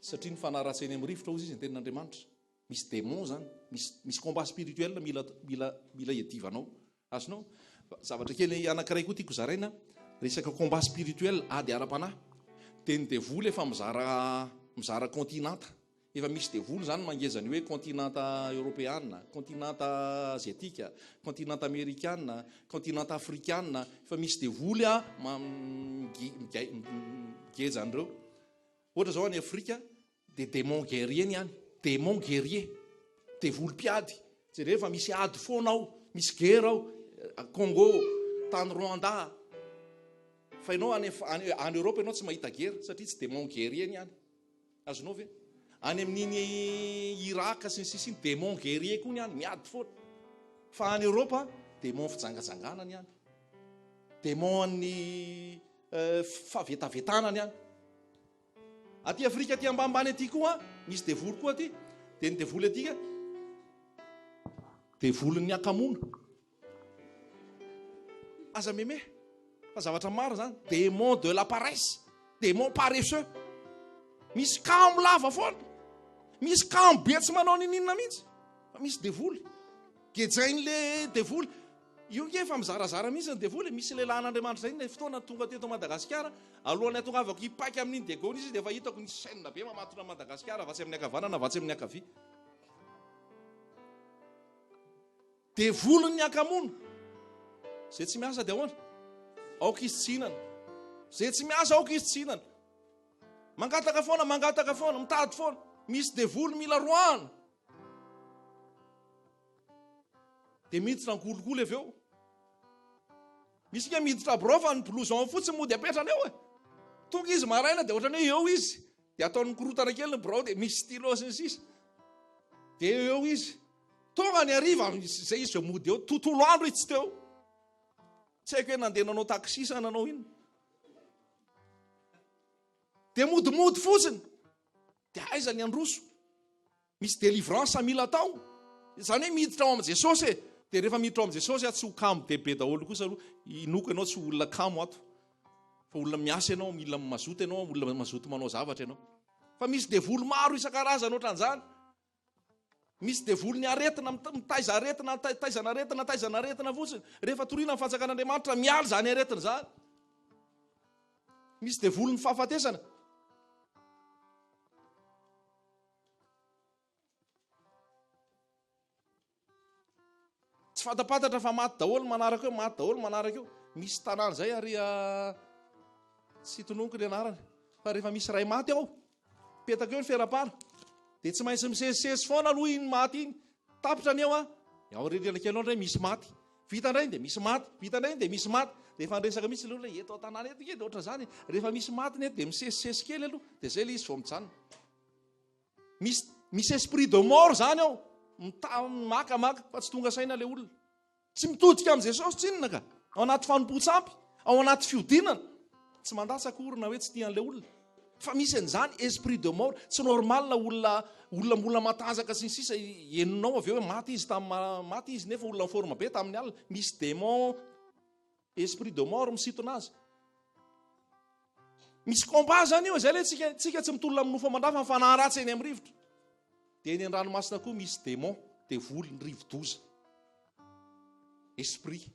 Satria ny fanahy ratsy eny amin'ny rivotra hozy izy ny tenin'Andriamanitra. Misy démon zany, misy misy combat spirituel mila mila mila iadivanao. Azonao? Zavatra kely anankiray koa tiako zaraina, resaka combat spirituel, ady ara-panahy. Dia ny devoly efa mizara mizara continent. Efa misy devoly izany mangeza ny hoe kontinanta eoropeana, kontinanta aziatika, kontinanta amerikana, kontinanta afrikana, efa misy devoly a migeja an'ireo. Ohatra izao any Afrika dia démon guerrier ny any, démon guerrier, devoly mpiady. Jereo fa misy ady foana ao, misy guerre ao, Congo, tany Rwanda. Fa ianao any any Europe ianao tsy mahita guerre satria tsy démon guerrier ny any. Azonao ve? Any amin'iny Irak sy ny sisa iny, démon guerrier koa ny any, miady foana. Fa any Europe, démon fijangajangana ny any. Démon an'ny euh, fahavetavetana ny any. Aty Afrika aty ambanimbany aty koa, misy devoly koa aty. Dia ny devoly aty ka, devolin'ny hakamoana. Aza meme fa zavatra maro zany. Démon de la paresse, démon paresseux. Misy kamo lava foana. Misy kamo be tsy manao niniana mihitsy. Fa misy devoly. Gejain'le devoly. Io nge efa mizarazara mihitsy ny devoly. Misy lehilahin'Andriamanitra zay ny fotoana tonga teto Madagasikara. Alohan'ny hatongavako hipaika amin'iny degona izy dia efa hitako ny chaîne be mamatotra an'i Madagasikara avy atsy amin'ny ankavanana avy atsy amin'ny ankavia. Devolin'ny hakamoana. Izay tsy miasa dia ahoana? Aoka izy tsy hihinana. Izay tsy miasa aoka izy tsy hihinana. Mangataka foana, mangataka foana, mitady foana. Misy devoly mila roahana. Dia miditra an-kolikoly avy eo. Misy nga miditra birao fa ny blouson fotsiny mody apetrany eo e. Tonga izy maraina dia ohatran'ny hoe eo izy. Dia ataony mikorotana kely ny birao dia misy stylo sy ny sisa. Dia eo izy. Tonga ny hariva, izay izy vao mody eo. Tontolo andro izy tsy teo. Tsy haiko hoe nandeha nanao taxi sa nanao inona. Dia modimody fotsiny. Dia aiza ny handroso? Misy délivrance mila atao. Izany hoe miditra ao amin'i Jesosy e. Dia rehefa miditra ao amin'i Jesosy aho tsy ho kamo dia be daholo kosa aloha. Inoako ianao tsy ho olona kamo ato. Fa olona miasa ianao, mila mazoto ianao, olona mazoto manao zavatra ianao. Fa misy devoly maro isan-karazany ohatran'izany. Misy devoly ny aretina, mitaiza aretina, taizana aretina, taizana aretina fotsiny. Rehefa toriana ny fanjakan'Andriamanitra, miala izany aretina izany. Misy devoly ny fahafatesana. Tsy fantapantatra fa maty daholo manaraka eo, maty daholo manaraka eo. Misy tanàna izay ary ah, tsy tononiko ny anarany. Fa rehefa misy ray maty ao, petaka eo ny ferapara. Dia tsy maintsy misesisesy foana aloha iny maty iny. Tapitra ny eo a. Ah. Aoriana kely ao indray misy maty. Vita indray dia misy maty, vita indray dia misy maty. Dia efa niresaka mihitsy ilay olona eto an-tanàna eto nge dia ohatran'izany. Rehefa misy maty ny eto dia misesisesy kely aloha, dia izay ilay izy vao mijanona. Misy misy esprit de mort izany ao, mita maka maka fa tsy tonga saina ilay olona. Tsy mitodika amin'i Jesosy tsinona ka. Ao anaty fanompoan-tsampy, ao anaty fiodinana. Tsy mandatsa akory na hoe tsy tia an'ilay olona. Fa misy an'izany esprit de mort, tsy normal olona olona mbola matanjaka sy ny sisa henonao avy eo hoe maty izy tamin'ny maty izy nefa olona en forme be tamin'ny alina, misy démon esprit de mort misintona azy. Misy combat zany io, izay le tsika tsika tsy mitolona amin'ny nofo aman-dra fa ny fanahy ratsy eny amin'ny rivotra. Dia eny an-dranomasina koa misy démon, devoly, ny rivo-doza. Esprit.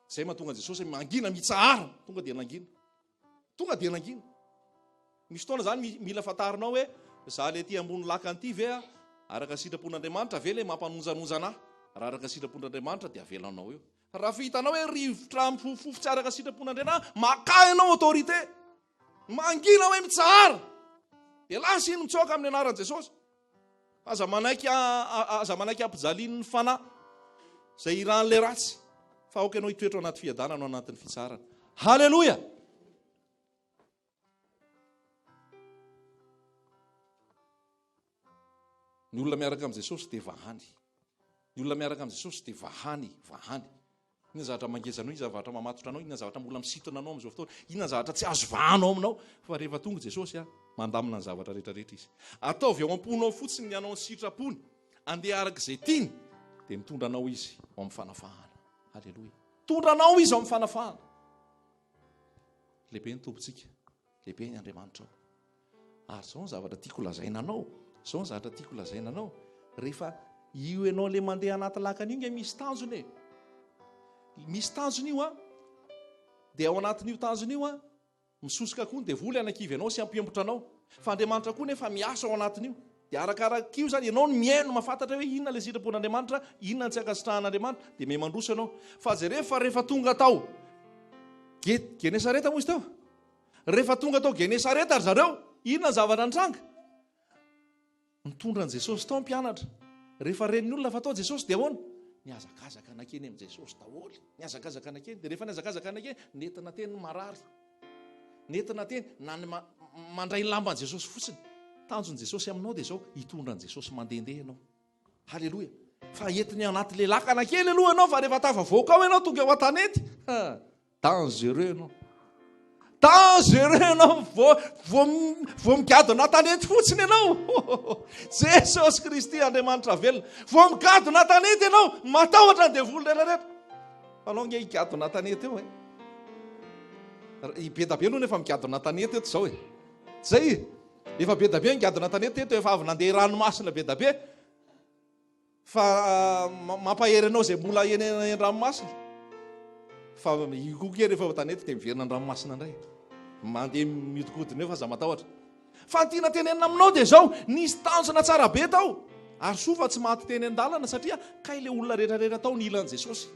Izay mahatonga an'i Jesosy hoe mangina, mitsahara. Tonga dia nangina. Tonga dia nangina. Misy fotoana izany mila fantarinao hoe za le aty ambony lakana ity ve araka ny sitrapon'Andriamanitra ve le mampanonjanonja anah? Raha araka ny sitrapon'Andriamanitra dia avelanao eo. Raha hitanao hoe rivotra mifofofofo tsy araka ny sitrapon'Andriamanitra, makà ianao autorité. Mangina hoe mitsahara. Dia lasa iny mitsoaka amin'ny anaran'i Jesosy. Aza manaiky aza manaiky ampijalian'ny fanahy izay iran'ilay ratsy. Fa aoka ianao hitoetra ao anaty fiadanana ao anatin'ny fitsaharana. Haleloia! Ny olona miaraka amin'i Jesosy dia vahany. Ny olona miaraka amin'i Jesosy dia vahany, vahany. Inona ny zavatra mangeza anao, inona ny zavatra mamatotra anao, inona ny zavatra mbola misintona anao amin'izao fotoana, inona ny zavatra tsy azo vahanao aminao. Fa rehefa tonga Jesosy, mandamina ny zavatra rehetra rehetra Izy. Ataovy ao am-ponao fotsiny ny hanao ny sitrapony, andeha araka izay tiany, dia mitondra anao Izy ho amin'ny fanafahana. Haleloia. Mitondra anao Izy ao amin'ny fanafahana. Lehibe ny Tompontsika, lehibe ny Andriamanitrao. Ary izao ny zavatra tiako lazaina anao, izao ny zavatra tiako lazaina anao, rehefa io ianao le mandeha anaty lakana io nge misy tanjona e. Misy tanjona io an, dia ao anatin'io tanjona io an, misosoka koa ny devoly hanakivy anao sy hampiembotra anao. Fa Andriamanitra koa nefa miasa ao anatin'io. Dia arakarak'io izany, ianao no mihaino, mahafantatra hoe inona ilay sitrapon'Andriamanitra, inona ny tsy ankasitrahan'Andriamanitra, dia miha mandroso ianao. Fa jereo fa rehefa tonga tao Genesareta moa izy teo? Rehefa tonga tao Genesareta ry zareo, inona ny zavatra nitranga? Nitondra an'i Jesosy tao ny mpianatra. Rehefa ren'ny olona fa tao Jesosy dia ahoana? Nihazakazaka nankeny amin'i Jesosy daholo. Nihazakazaka nankeny. Dia rehefa nihazakazaka nankeny, nentina teny ny marary. Nentina teny, na ny mandray ny lamban'i Jesosy fotsiny. Tanjon'i Jesosy aminao dia izao, hitondra an'i Jesosy mandehandeha ianao. Haleloia. Fa entiny anaty le lakana kely aloha ianao fa rehefa tafavoaka ao ianao tonga eo an-tanety. Dangereux ianao. Dangereux ianao vao vao vao migadona tanety fotsiny ianao. Jesosy Kristy Andriamanitra velona. Vao migadona tanety ianao, matahotra ny devoly rehetra rehetra. Fa anao nge higadona tanety eo e. I be da be aloha nefa migadona tanety eto izao e. Zay efa be da be nigadona tanety eto, efa avy nandeha ranomasina be da be. Fa mampahery anao izay mbola eny an-dranomasina. Fa io koa kely rehefa tanety dia miverina an-dranomasina indray. Mandeha mihodinkodina eo fa aza matahotra. Fa ny tiana tenenina aminao dia izao, nisy tanjona tsara be tao. Ary soa fa tsy maty teny an-dalana satria kay ilay olona rehetra rehetra tao nila an'i Jesosy.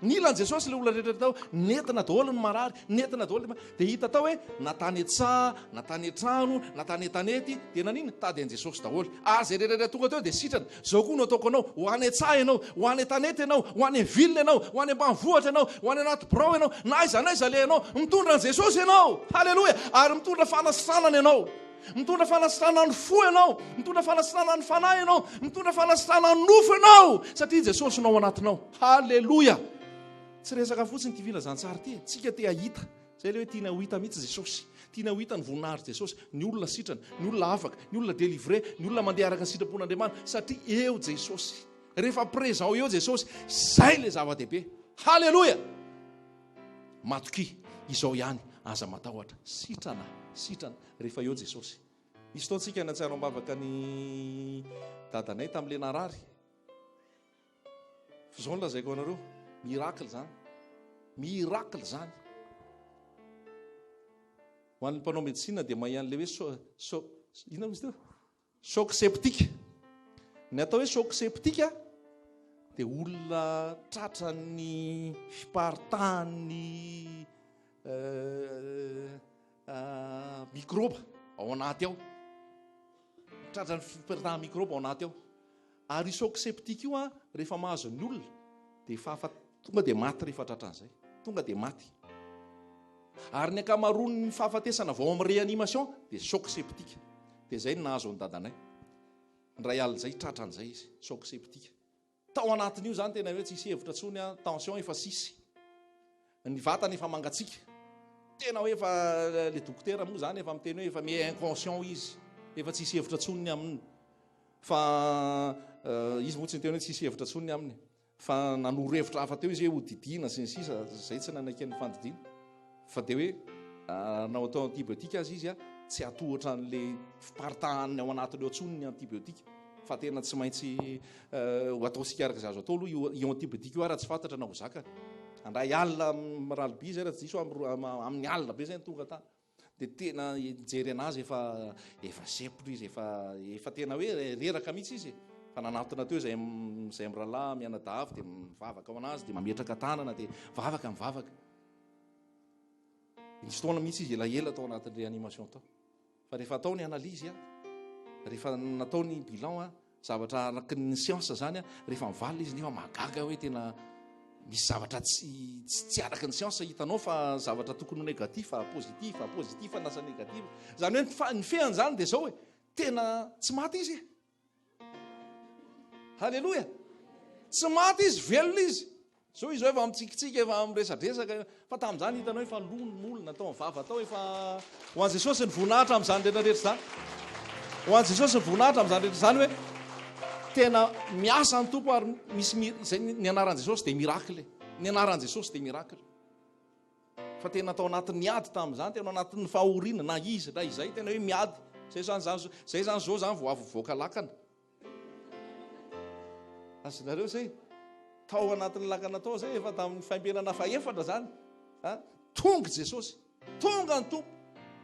Nila an'i Jesosy ilay olona rehetra tao, nentina daholo ny marary, nentina daholo ny Dia hita tao hoe na tany an-tsaha, na tany an-trano, na tany an-tanety, dia naninona? Tady an'i Jesosy daholo. Ary izay rehetra rehetra tonga teo dia sitrana. Izao koa no ataoko anao, ho any an-tsaha ianao, ho any an-tanety ianao, ho any ville ianao, ho any ambanivohitra ianao, ho any anaty birao ianao, na aiza na aiza alehanao, mitondra an'i Jesosy ianao. Haleloia! Ary mitondra fanasitranana ianao. Mitondra fanasitranana ny fo ianao, mitondra fanasitranana ny fanahy ianao, mitondra fanasitranana ny nofo ianao, satria Jesosy no ao anatinao. Haleloia! Tsy resaka fotsiny ity filazantsara ity e. Tsika te hahita. Zay ilay hoe tiana ho hita mihitsy Jesosy. Tiana ho hita ny voninahitr'i Jesosy, ny olona sitrana, ny olona afaka, ny olona délivré, ny olona mandeha araka ny sitrapon'Andriamanitra, satria eo Jesosy. Rehefa présent eo Jesosy, zay ilay zava-dehibe. Haleloia! Matokia, izao ihany, aza matahotra. Sitrana, sitrana, rehefa eo Jesosy. Nisy fotoana tsika nahatsiaro am-bavaka ny dadanay tamin'ilay narary. Fa izao no lazaiko anareo, miracle izany. Miracle izany. Ho an'ny mpanao médecine dia mahay an'ilay hoe so, so, inona moa izy teo? Choc septique. Ny atao hoe choc septique dia olona tratran'ny fiparitahan'ny mikrôba ao anaty ao. Tratran'ny fiparitahan'ny mikrôba ao anaty ao. Ary io choc septique io rehefa mahazo ny olona dia efa afa tonga dia maty rehefa tratran'izay. Tonga dia maty. Ary ny ankamaroan'ny fahafatesana vao amin'ny réanimation dia choc septique. Dia izay no nahazo an'i dadanay. Indray alina izay tratran'izay izy, choc septique. Tao anatin'io izany tena hoe tsisy hevitra intsony, tension efa sisy. Ny vatana efa mangatsiaka. Tena hoe efa le dokotera moa izany efa miteny hoe efa miha inconscient izy. Efa tsisy hevitra intsony ny aminy. Fa izy moa tsy niteny hoe tsisy hevitra intsony ny aminy. Fa nanoro hevitra hafa teo izy hoe hodidiana sy ny sisa, izay tsy nanaiky ny fandidiana. Fa dia hoe nanao atao antibiotique aza izy, tsy hatohatra an'ilay fiparitahan'ny ao anatiny ao intsony ny antibiotique. Fa tena tsy maintsy ho ataontsika araka izay azo atao aloha io, io antibiotique io ary tsy fantatra na ho zakany. Handray alina amin'ny rallye izay raha tsy diso amin'ny alina be izay no tonga tany. Dia tena nijery anazy efa efa sempotra izy, efa efa tena hoe reraka mihitsy izy e. Fa nanatona teo izay izay mirahalahy mianadahy avy dia mivavaka ho anazy dia mametraka tanana dia mivavaka mivavaka. Nisy fotoana mihitsy izy elaela tao anatin'ny réanimation tao. Fa rehefa atao ny analyse, rehefa natao ny bilan, zavatra araky ny siansa zany, rehefa mivalona izy nefa mahagaga hoe tena Misy zavatra tsy tsy araka ny siansa hitanao fa zavatra tokony ho négatif, positif, positif lasa négatif. Izany hoe ny fa- ny fehany izany dia izao e, tena tsy maty izy e. Haleloia! Tsy maty izy, velona izy. Zao izy efa mitsikitsiky, efa miresadresaka, fa tamin'izany hitanao efa lo ny molona tao amin'ny vava tao, efa ho an'i Jesosy ny voninahitra amin'izany rehetra rehetra izany. Ho an'i Jesosy ny voninahitra amin'izany rehetra izany hoe tena miasa ny Tompo ary misy izay ny anaran'i Jesosy dia miracle. Ny anaran'i Jesosy dia miracle. Fa tena tao anatin'ny ady tamin'izany, tena anatin'ny fahoriana na izy na izay, tena hoe miady. Zay zany zany zay zany zao zany vao avy voaka lakana. Azonareo zay? Tao anatin'ny lakana tao zay efa tamin'ny faimpenana fahefatra zany. Ha? Tonga Jesosy. Tonga ny Tompo.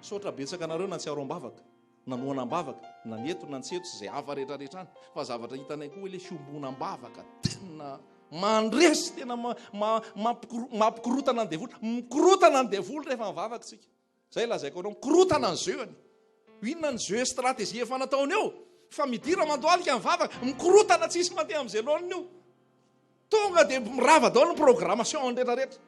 Misaotra betsaka anareo nahatsiaro am-bavaka. Nanohana am-bavaka, na ny eto na ny tsy eto sy izay hafa rehetra rehetra any, fa zavatra hitanay koa hoe ilay fiombona am-bavaka tena mandresy, tena mampikorotana ny devoly, mikorotana ny devoly rehefa mivavaka isika. Izay lazaiko anao, mikorotana ny jeu-ny. Inona ny jeu stratégie efa nataony eo? Fa midira mandohalika mivavaka, mikorotana tsisy mandeha amin'izay laoniny io. Tonga dia mirava daholo ny programmation rehetra rehetra.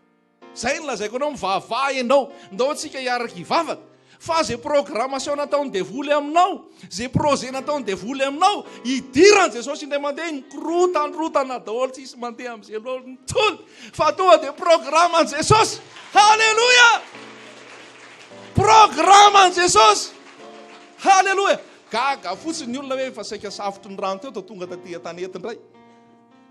Zay no lazaiko anao, mivavaha ianao. Ndao antsika hiaraka hivavaka. Fa ze programmation nataon'ny devoly aminao, ze projet nataon'ny devoly aminao, idiran'i Jesosy indray mandeha iny, mikorotandrotana daholo, tsisy mandeha amin'izay laoniny intsony. Fa tonga dia programan'i Jesosy. Haleloia! Programan'i Jesosy. Haleloia! Gaga fotsiny ny olona hoe efa saika safotry ny rano teo, to tonga taty an-tanety indray.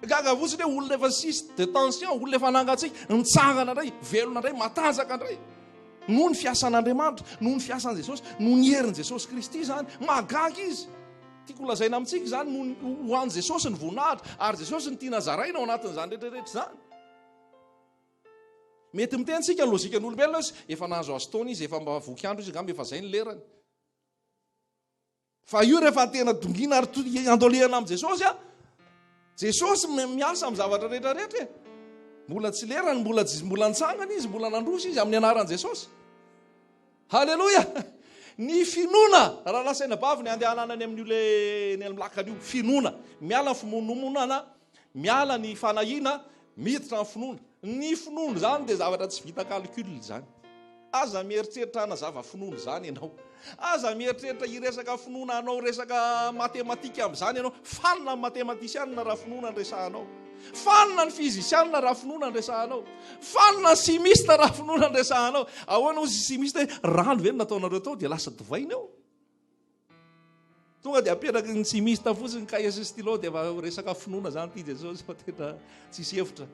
Gaga fotsiny hoe olona efa sisy de tension, olona efa nangatsiaka, nitsangana indray, velona indray, matanjaka indray. Noho ny fiasan'Andriamanitra, noho ny fiasan'i Jesosy, noho ny herin'i Jesosy Kristy izany. Mahagaga izy. Tiako holazaina amintsika izany, noho ho an'i Jesosy ny voninahitra, ary Jesosy no tiana zaraina ao anatin'izany rehetra rehetra izany. Mety miteny tsika logikan'olombelona hoe efa nahazo azo taona izy, efa mba voky andro izy, angamba efa izay ny lerany. Fa io rehefa tena dongina ary andolehana amin'i Jesosy a, Jesosy miasa amin'ny zavatra rehetra rehetra e. Mbola tsy lerany, mbola mbola nitsangana izy, mbola nandroso izy amin'ny anaran'i Jesosy. Haleloia! Ny finoana, raha lasaina bavy ny andehanana any amin'io le ny amin'ny lakana io, finoana. Miala ny fimonomonana, miala ny fanahiana, miditra ny finoana. Ny finoana izany dia zavatra tsy vita calcul izany. Aza mieritreritra hanazava finoana izany ianao. Aza mieritreritra hiresaka finoana hanao resaka matematika amin'izany ianao. Fanina ny matematisianina raha finoana no resahanao. Fanina ny fizisianina raha finoana no resahanao. Fanina ny simista raha finoana no resahanao. Ahoana hozy simista hoe rano ve no nataonareo tao dia lasa divay ny ao? Tonga dia apetraky ny chimiste fotsiny cahier sy stylo dia efa resaka finoana zany ity Jesosy fa tena tsisy hevitra.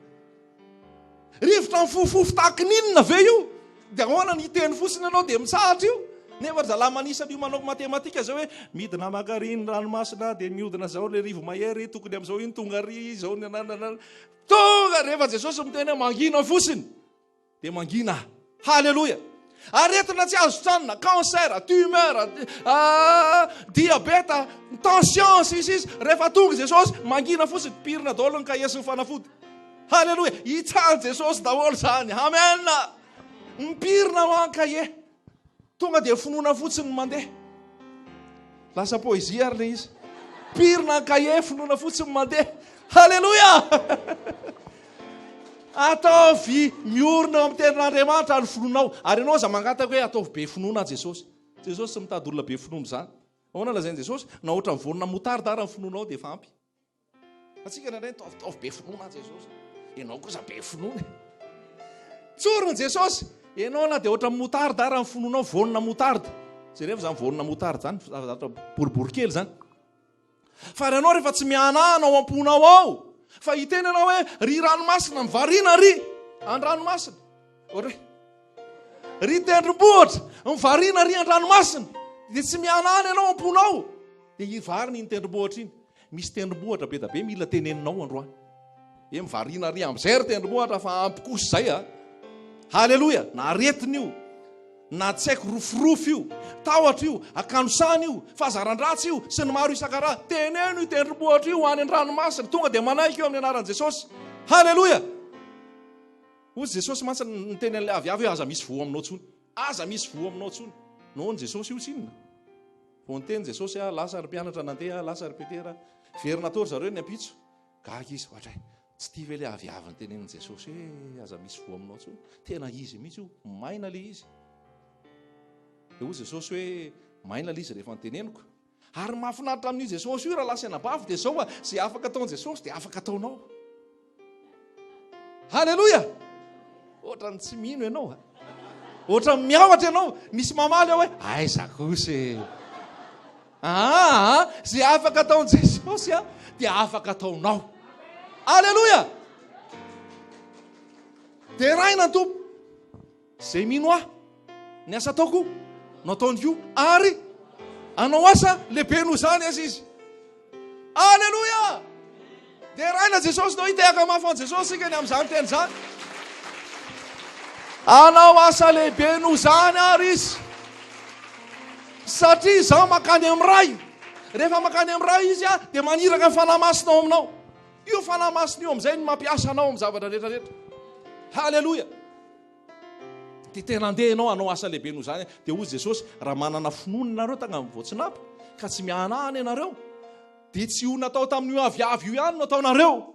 Rivotra mifofofo tahaka ny inona ve io? Dia ahoana ny hiteny fotsiny ianao dia mitsahatra io? Nefa ry zalahy manisa an'io manao matematika zao hoe midina mankary ny ranomasina dia mihodina zao le rivo-mahery tokony amin'izao iny tonga ary izao ny ananana. Tonga rehefa Jesosy miteny hoe mangina fotsiny. Dia mangina. Haleloia! Aretina tsy azo tranona, cancer, tumeur, diabeta, tension, sy sisa. Rehefa tonga Jesosy, mangina fotsiny, pirina daholo ny kahie sy ny fanafody. Haleloia! Hitsahan'i Jesosy daholo izany. Amen! Mipirina ho an kahie. Tonga dia finoana fotsiny no mandeha. Lasa poésie ary le izy. Pirina an-kahie, finoana fotsiny mandeha. Haleloia! Ataovy miorina eo amin'ny tenin'Andriamanitra ny finoanao. Ary ianao aza mangataka hoe ataovy be finoana Jesosy. Jesosy tsy mitady olona be finoana izany. Ahoana lazain'i Jesosy? Na ohatran'ny voanina moutarde ary ny finoanao dia efa ampy. Antsika indraindray nitaovitaovy be finoana an Jesosy. Ianao kosa be finoana. Tsoriny Jesosy, ianao na dia ohatran'ny moutarde ara ny finoanao, voanina moutarde. Jerevo izany voanina moutarde izany, zavatra boribory kely izany. Fa ianao rehefa tsy mihanahana ao am-ponao ao, fa hiteny ianao hoe ry ranomasina mivarina ry an-dranomasina. Ohatra hoe ry tendrombohitra mivarina ry an-dranomasina, dia tsy mihanahana ianao am-ponao, dia hivarina iny tendrombohitra iny. Misy tendrombohitra be da be mila teneninao androany. He mivarina ary amizay ry tendrombohitra fa ampy kosa izay a. Haleloia! Na aretina io, na tsy haiko rofirofy io, tahotra io, akanosana io, fahazaran-dratsy io, sy ny maro isan-karazany. Teneno io tendrombohitra io any an-dranomasina, tonga dia manaiky io amin'ny anaran'i Jesosy. Haleloia! Hoy Jesosy mantsy niteny an'ilay aviavy hoe aza misy voa aminao intsony. Aza misy voa aminao intsony. Nohon'i Jesosy io tsinona. Vao niteny Jesosy ah, lasa ry mpianatra nandeha, lasa ry Petera. Verina tao ry zareo ny ampitso. Gaga izy, ohatray. Tsy tia ve ilay aviavy nitenenin'i Jesosy hoe aza misy voa aminao intsony? Tena izy mihitsy io, maina ilay izy. Dia hoy Jesosy hoe maina ilay izy rehefa noteneniko. Ary ny mahafinaritra amin'io Jesosy io rahalahy sy anabavy dia izao fa izay afaka ataon'i Jesosy dia afaka ataonao. Haleloia! Ohatran'ny tsy mino ianao. Ohatran'ny miahotra ianao. Misy mamaly aho hoe aiza kosa e. Aa, izay afaka ataon'i Jesosy a, dia afaka ataonao. Aleloia! Deraina ny Tompo. Izay mino ahy, ny asa ataoko no ataony koa, ary hanao asa lehibe noho izany aza izy. Aleloia! Deraina Jesosy, no hitehaka mafy an'i Jesosy isika ny amin'izany teny izany. Hanao asa lehibe noho izany ary izy. Satria izaho mankany amin'ny Ray. Rehefa mankany amin'ny Ray izy dia maniraka ny Fanahy Masina ao aminao. Io Fanahy Masina io amin'izay no mampiasa anao amin'ny zavatra rehetra rehetra. Haleloia! Dia tena andeha ianao hanao asa lehibe noho izany. Dia hoy Jesosy, raha manana finoana ianareo tanga voatsinapy, ka tsy miahanahana ianareo, dia tsy io natao tamin'io aviavy io ihany no ataonareo.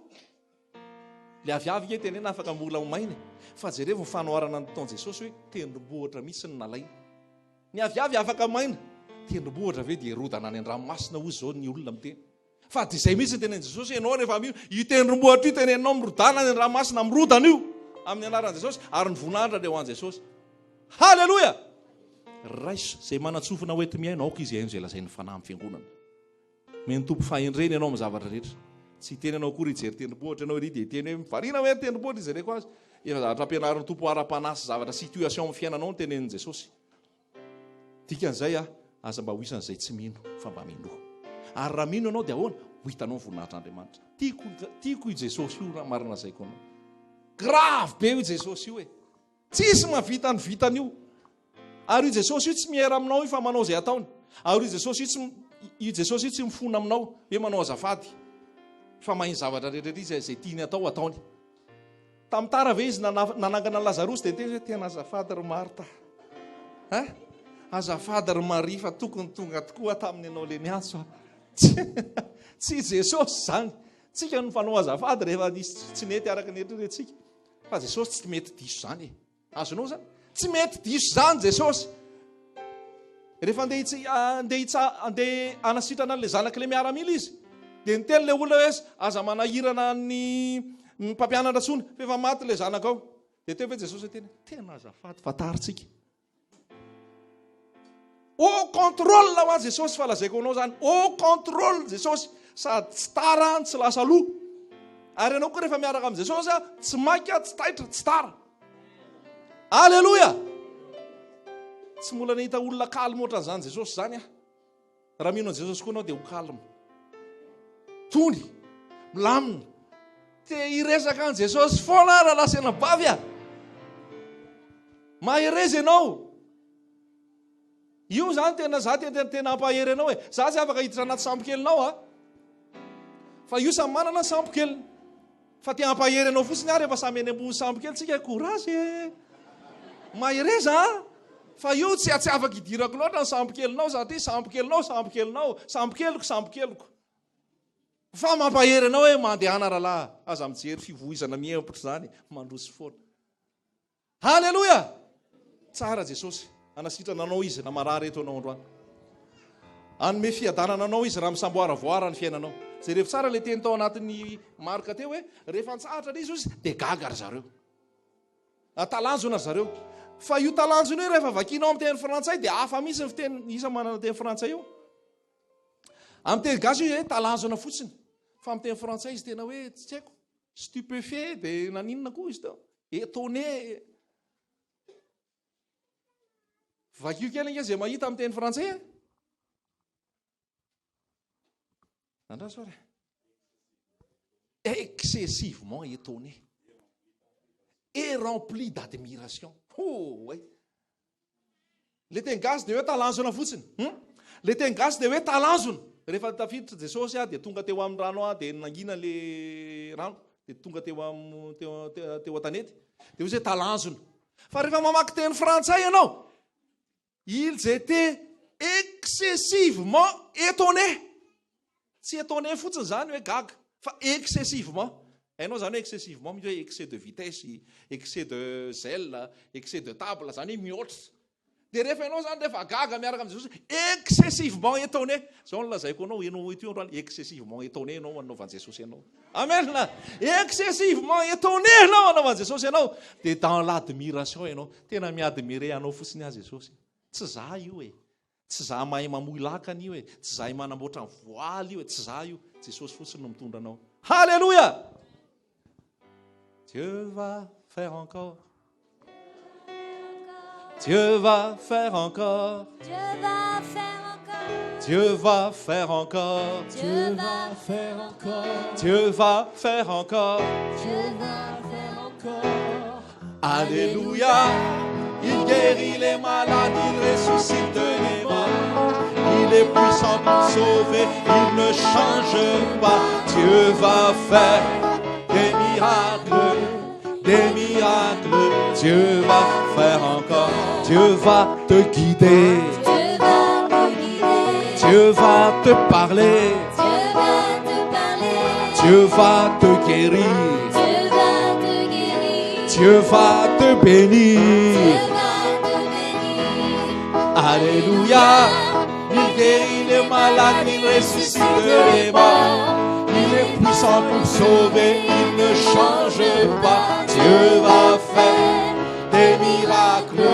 Ilay aviavy nge tenena afaka mbola ho maina e. Fa jerevo ny fanoharana nataon'i Jesosy hoe tendrombohitra mihitsy no nalainy. Ny aviavy afaka maina, tendrombohitra ve dia hirodana any an-dranomasina hoy izao ny olona miteny. Fa dia izay mihitsy ny tenenin'i Jesosy, ianao rehefa mino, io tendrombohitra io teneninao mirodana any an-dranomasina, mirodana io amin'ny anaran'i Jesosy, ary ny voninahitra dia ho an'i Jesosy. Haleloia! Raiso izay manan-tsofina ho enti-mihaino, aoka izy hihaino izay lazain'ny Fanahy amin'ny fiangonana. Omen'ny Tompo fahendrena ianao amin'ny zavatra rehetra. Tsy hiteny ianao akory hijery tendrombohitra ianao ery dia hiteny hoe mivarina hoe ny tendrombohitra ijereko azy. Efa zavatra ampianarin'ny Tompo ara-panahy sy zavatra situation amin'ny fiainanao no tenenin'i Jesosy. Dikan'izay a, aza mba ho isan'izay tsy mino fa mba minoa. Ary raha mino ianao dia ahoana? Ho hitanao ny voninahitr'Andriamanitra. Tiako, tiako io Jesosy io raha marina lazaiko anao. Grave be io Jesosy io e. Tsisy mahavita ny vitany io. Ary io Jesosy io tsy miera aminao io fa manao izay ataony. Ary io Jesosy io tsy io Jesosy io tsy mifona aminao hoe manao azafady fa mahay ny zavatra rehetra izy izay tiany atao ataony. Tamin'ny tara ve izy nanangana an'i Lazarosy dia niteny hoe tena azafady ry Marta. Ha? Azafady ry Maria fa tokony tonga tokoa tamin'ny ianao le niantso aho. Tsy Jesosy izany. Tsika no mpanao azafady rehefa nisy tsy nety araka ny eritreretintsika. Fa Jesosy tsy mety diso izany e. Azonao izany? Tsy mety diso izany Jesosy. Rehefa andeha hitsi andeha hitsa andeha hanasitrana an'ilay zanak'ilay miaramila izy, dia niteny ilay olona hoe aza manahirana ny ny mpampianatra intsony fa efa maty ilay zanakao. Dia teo ve Jesosy niteny, tena azafady fa tarintsika. Au contrôle hoa Jesosy fa lazaiko anao zany, au contrôle Jesosy, sady tsy tara no tsy lasa aloha. Ary ianao koa rehefa miaraka amin'i Jesosy, tsy maika, tsy taitra, tsy tara. Alléluia! Tsy mbola nahita olona calme ohatran'izany Jesosy izany aho. Raha mino an'i Jesosy koa ianao dia ho calme. Tony, milamina. Te hiresaka an'i Jesosy foana aho rahalahy sy anabavy a. Mahereza ianao. Io zany tena za tena tena hampahery anao e. Za tsy afaka hiditra anaty sambokelinao a. Fa io samy manana ny sambokeliny. Fa te hampahery anao fotsiny aho rehefa samy eny ambony sambokely tsika, courage e. Mahereza a. Fa io tsy tsy afaka hidirako loatra ny sambokelinao satria sambokelinao sambokelinao, sambokeliko sambokeliko. Fa mampahery anao hoe mandehana rahalahy, aza mijery fivoizana miempotra izany, mandroso foana. Haleloia! Tsara Jesosy. Hanasitrana anao Izy raha marary eto ianao androany. Hanome fiadanana anao Izy raha misamboaravoara ny fiainanao. Jerevo tsara ilay teny tao anatin'ny Marka teo hoe rehefa nitsahatra ilay izy hozy dia gaga ry zareo. Talanjona ry zareo. Fa io talanjona io rehefa vakianao amin'ny teny frantsay dia hafa mihitsy ny fiteny isa manana teny frantsay io. Amin'ny teny gasy io hoe talanjona fotsiny. Fa amin'ny teny frantsay izy tena hoe tsy haiko. Stupéfait dia naninona koa izy teo? Étonné. Vakio kely ange izay mahita amin'ny teny frantsay e. Andraso ary. Excessivement étonné. Et rempli d'admiration. Oh, ouais. Le teny gasy dia hoe talanjona fotsiny. Hum? Le teny gasy dia hoe talanjona. Rehefa tafiditra Jesosy dia tonga teo amin'ny rano dia nangina le rano dia tonga teo am teo teo an-tanety. Dia hoy hoe talanjona. Fa rehefa mamaky teny frantsay ianao, ils étaient excessivement étonnés. Tsy étonné fotsiny izany hoe gaga fa excessivement. Hainao izany hoe excessivement misy hoe excès de vitesse, excès de zèle, excès de table, izany hoe mihoatra. Dia rehefa ianao izany rehefa gaga miaraka amin'i Jesosy, excessivement étonné. Izao no lazaiko anao, ianao eto io androany, excessivement étonné ianao anaovan'i Jesosy anao. Amen. Excessivement étonné ianao anaovan'i Jesosy anao. Dia dans l'admiration ianao. Tena mi-admirer anao fotsiny aho Jesosy. Tsy za io e. Tsy za mahay mamoy lakana io e, tsy zahay manamboatra ny voaly io e, tsy za io, Jesosy fotsiny no mitondra anao. Haleloia! Dieu va faire encore. Dieu va faire encore. Dieu va faire encore. Dieu va faire encore. Dieu va faire encore. Dieu va faire encore. Dieu va faire encore. Alléluia. Il guérit les malades, il ressuscite les morts. Il est puissant pour sauver, il ne change pas. Dieu va faire des miracles, des miracles. Dieu va faire encore. Dieu va te guider. Dieu va te guider. Dieu va te parler. Dieu va te parler. Dieu va te guérir. Dieu va te guérir. Dieu va te bénir. Dieu va te bénir. Alléluia. Il guérit les malades, il ressuscite les morts. Il est puissant pour sauver, il ne change pas. Dieu va faire des miracles,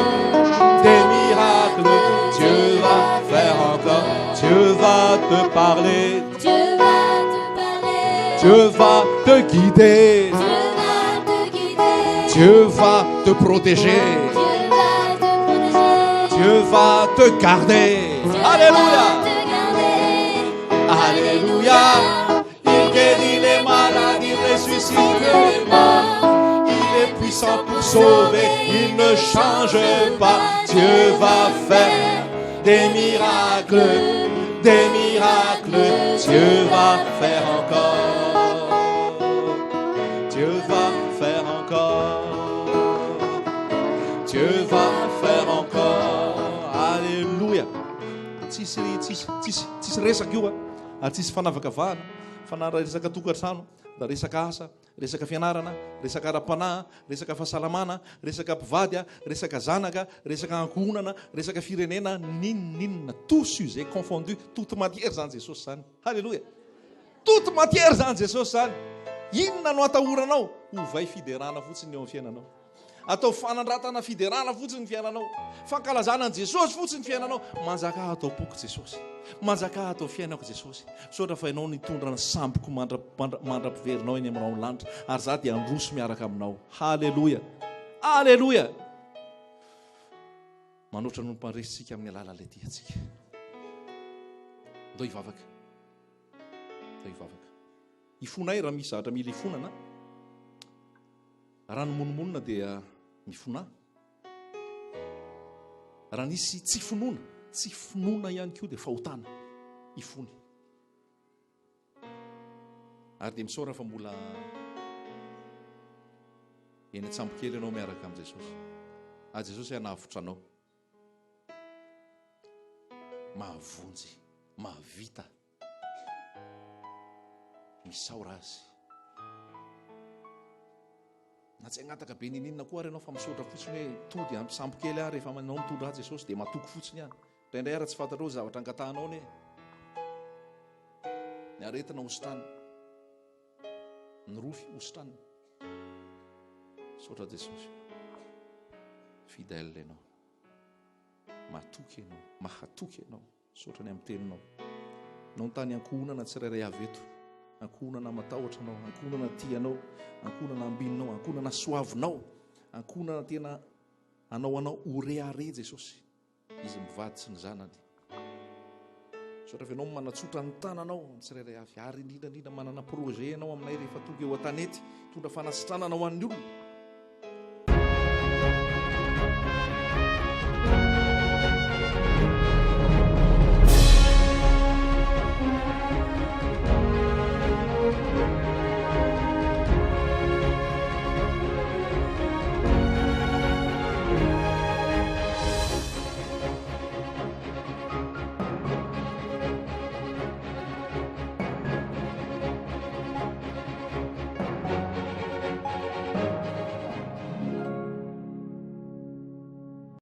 des miracles. Dieu va faire encore. Dieu va te parler. Dieu va te parler. Dieu va te guider. Dieu va te guider. Dieu va te protéger. Dieu va te protéger. Dieu va te garder. Dieu Alléluia. va te garder. Alléluia. Il guérit les malades, il ressuscite les morts. Il est puissant pour sauver, il ne change pas. Dieu va faire des miracles, des miracles. Dieu va faire encore. Dieu va faire encore. Dieu va faire encore. Alléluia. Tsisy tsisy tsisy tsisy resaka io a. Ary tsisy fanavakavahana fa na resaka tokantrano, na resaka asa, resaka fianarana, resaka ara-panahy, resaka fahasalamana, resaka mpivady, resaka zanaka, resaka ankohonana, resaka firenena, n'inon'inona, tout sujet confondu, toute matière zany Jesosy zany. Haleloia. Toute matière zany Jesosy zany. Inona no atahoranao? Ovay fiderana fotsiny eo amin'ny fiainanao. Atao fanandratana fiderana fotsiny ny fiainanao. Fankalazana an'i Jesosy fotsiny ny fiainanao. Manjakà ato am-poko Jesosy. Manjakà ato amin'ny fiainako Jesosy. Misaotra fa Ianao nitondra ny samboko mandra-piverinao eny amin'ny rahon'ny lanitra. Ary izaho dia handroso miaraka aminao. Haleloia! Haleloia! Manoatra noho ny mpandresy isika amin'ny alalan'ilay tia antsika. Ndao hivavaka. Ndao hivavaka. Ifonay raha misy zavatra mila ifonana. Raha nimonomonona dia mifonà. Raha nisy tsy finoana, tsy finoana ihany koa dia fahotana. Ifony. Ary dia misaora fa mbola eny an-tsambokely ianao miaraka amin'i Jesosy. Ary Jesosy hanavotra anao. Mahavonjy, mahavita. Misaora azy. Na tsy hangataka be niniana koa ary ianao fa misaotra fotsiny hoe tody ampy sambo kely aho rehefa manao mitondra ahy Jesosy dia matoky fotsiny aho. Indraindray ary tsy fantatrao ny zavatra angatahanao anie. Ny aretina hositranina. Ny rofy hositranina. Misaotra Jesosy. Fidèle ianao. Matoky ianao. Mahatoky ianao. Misaotra ny amin'ny teninao. Nanontany ankohonana tsirairay avy eto. Ankohonana matahotra anao, ankohonana tia anao, ankohonana ambininao, ankohonana soavinao, ankohonana tena anao anao ho rehareha Jesosy. Izy mivady sy ny zanany. Misaotra avy anao manatsotra ny tananao amin'ny tsirairay avy ary indrindra indrindra manana projet ianao aminay rehefa tonga eo an-tanety hitondra fanasitranana ho an'ny olona.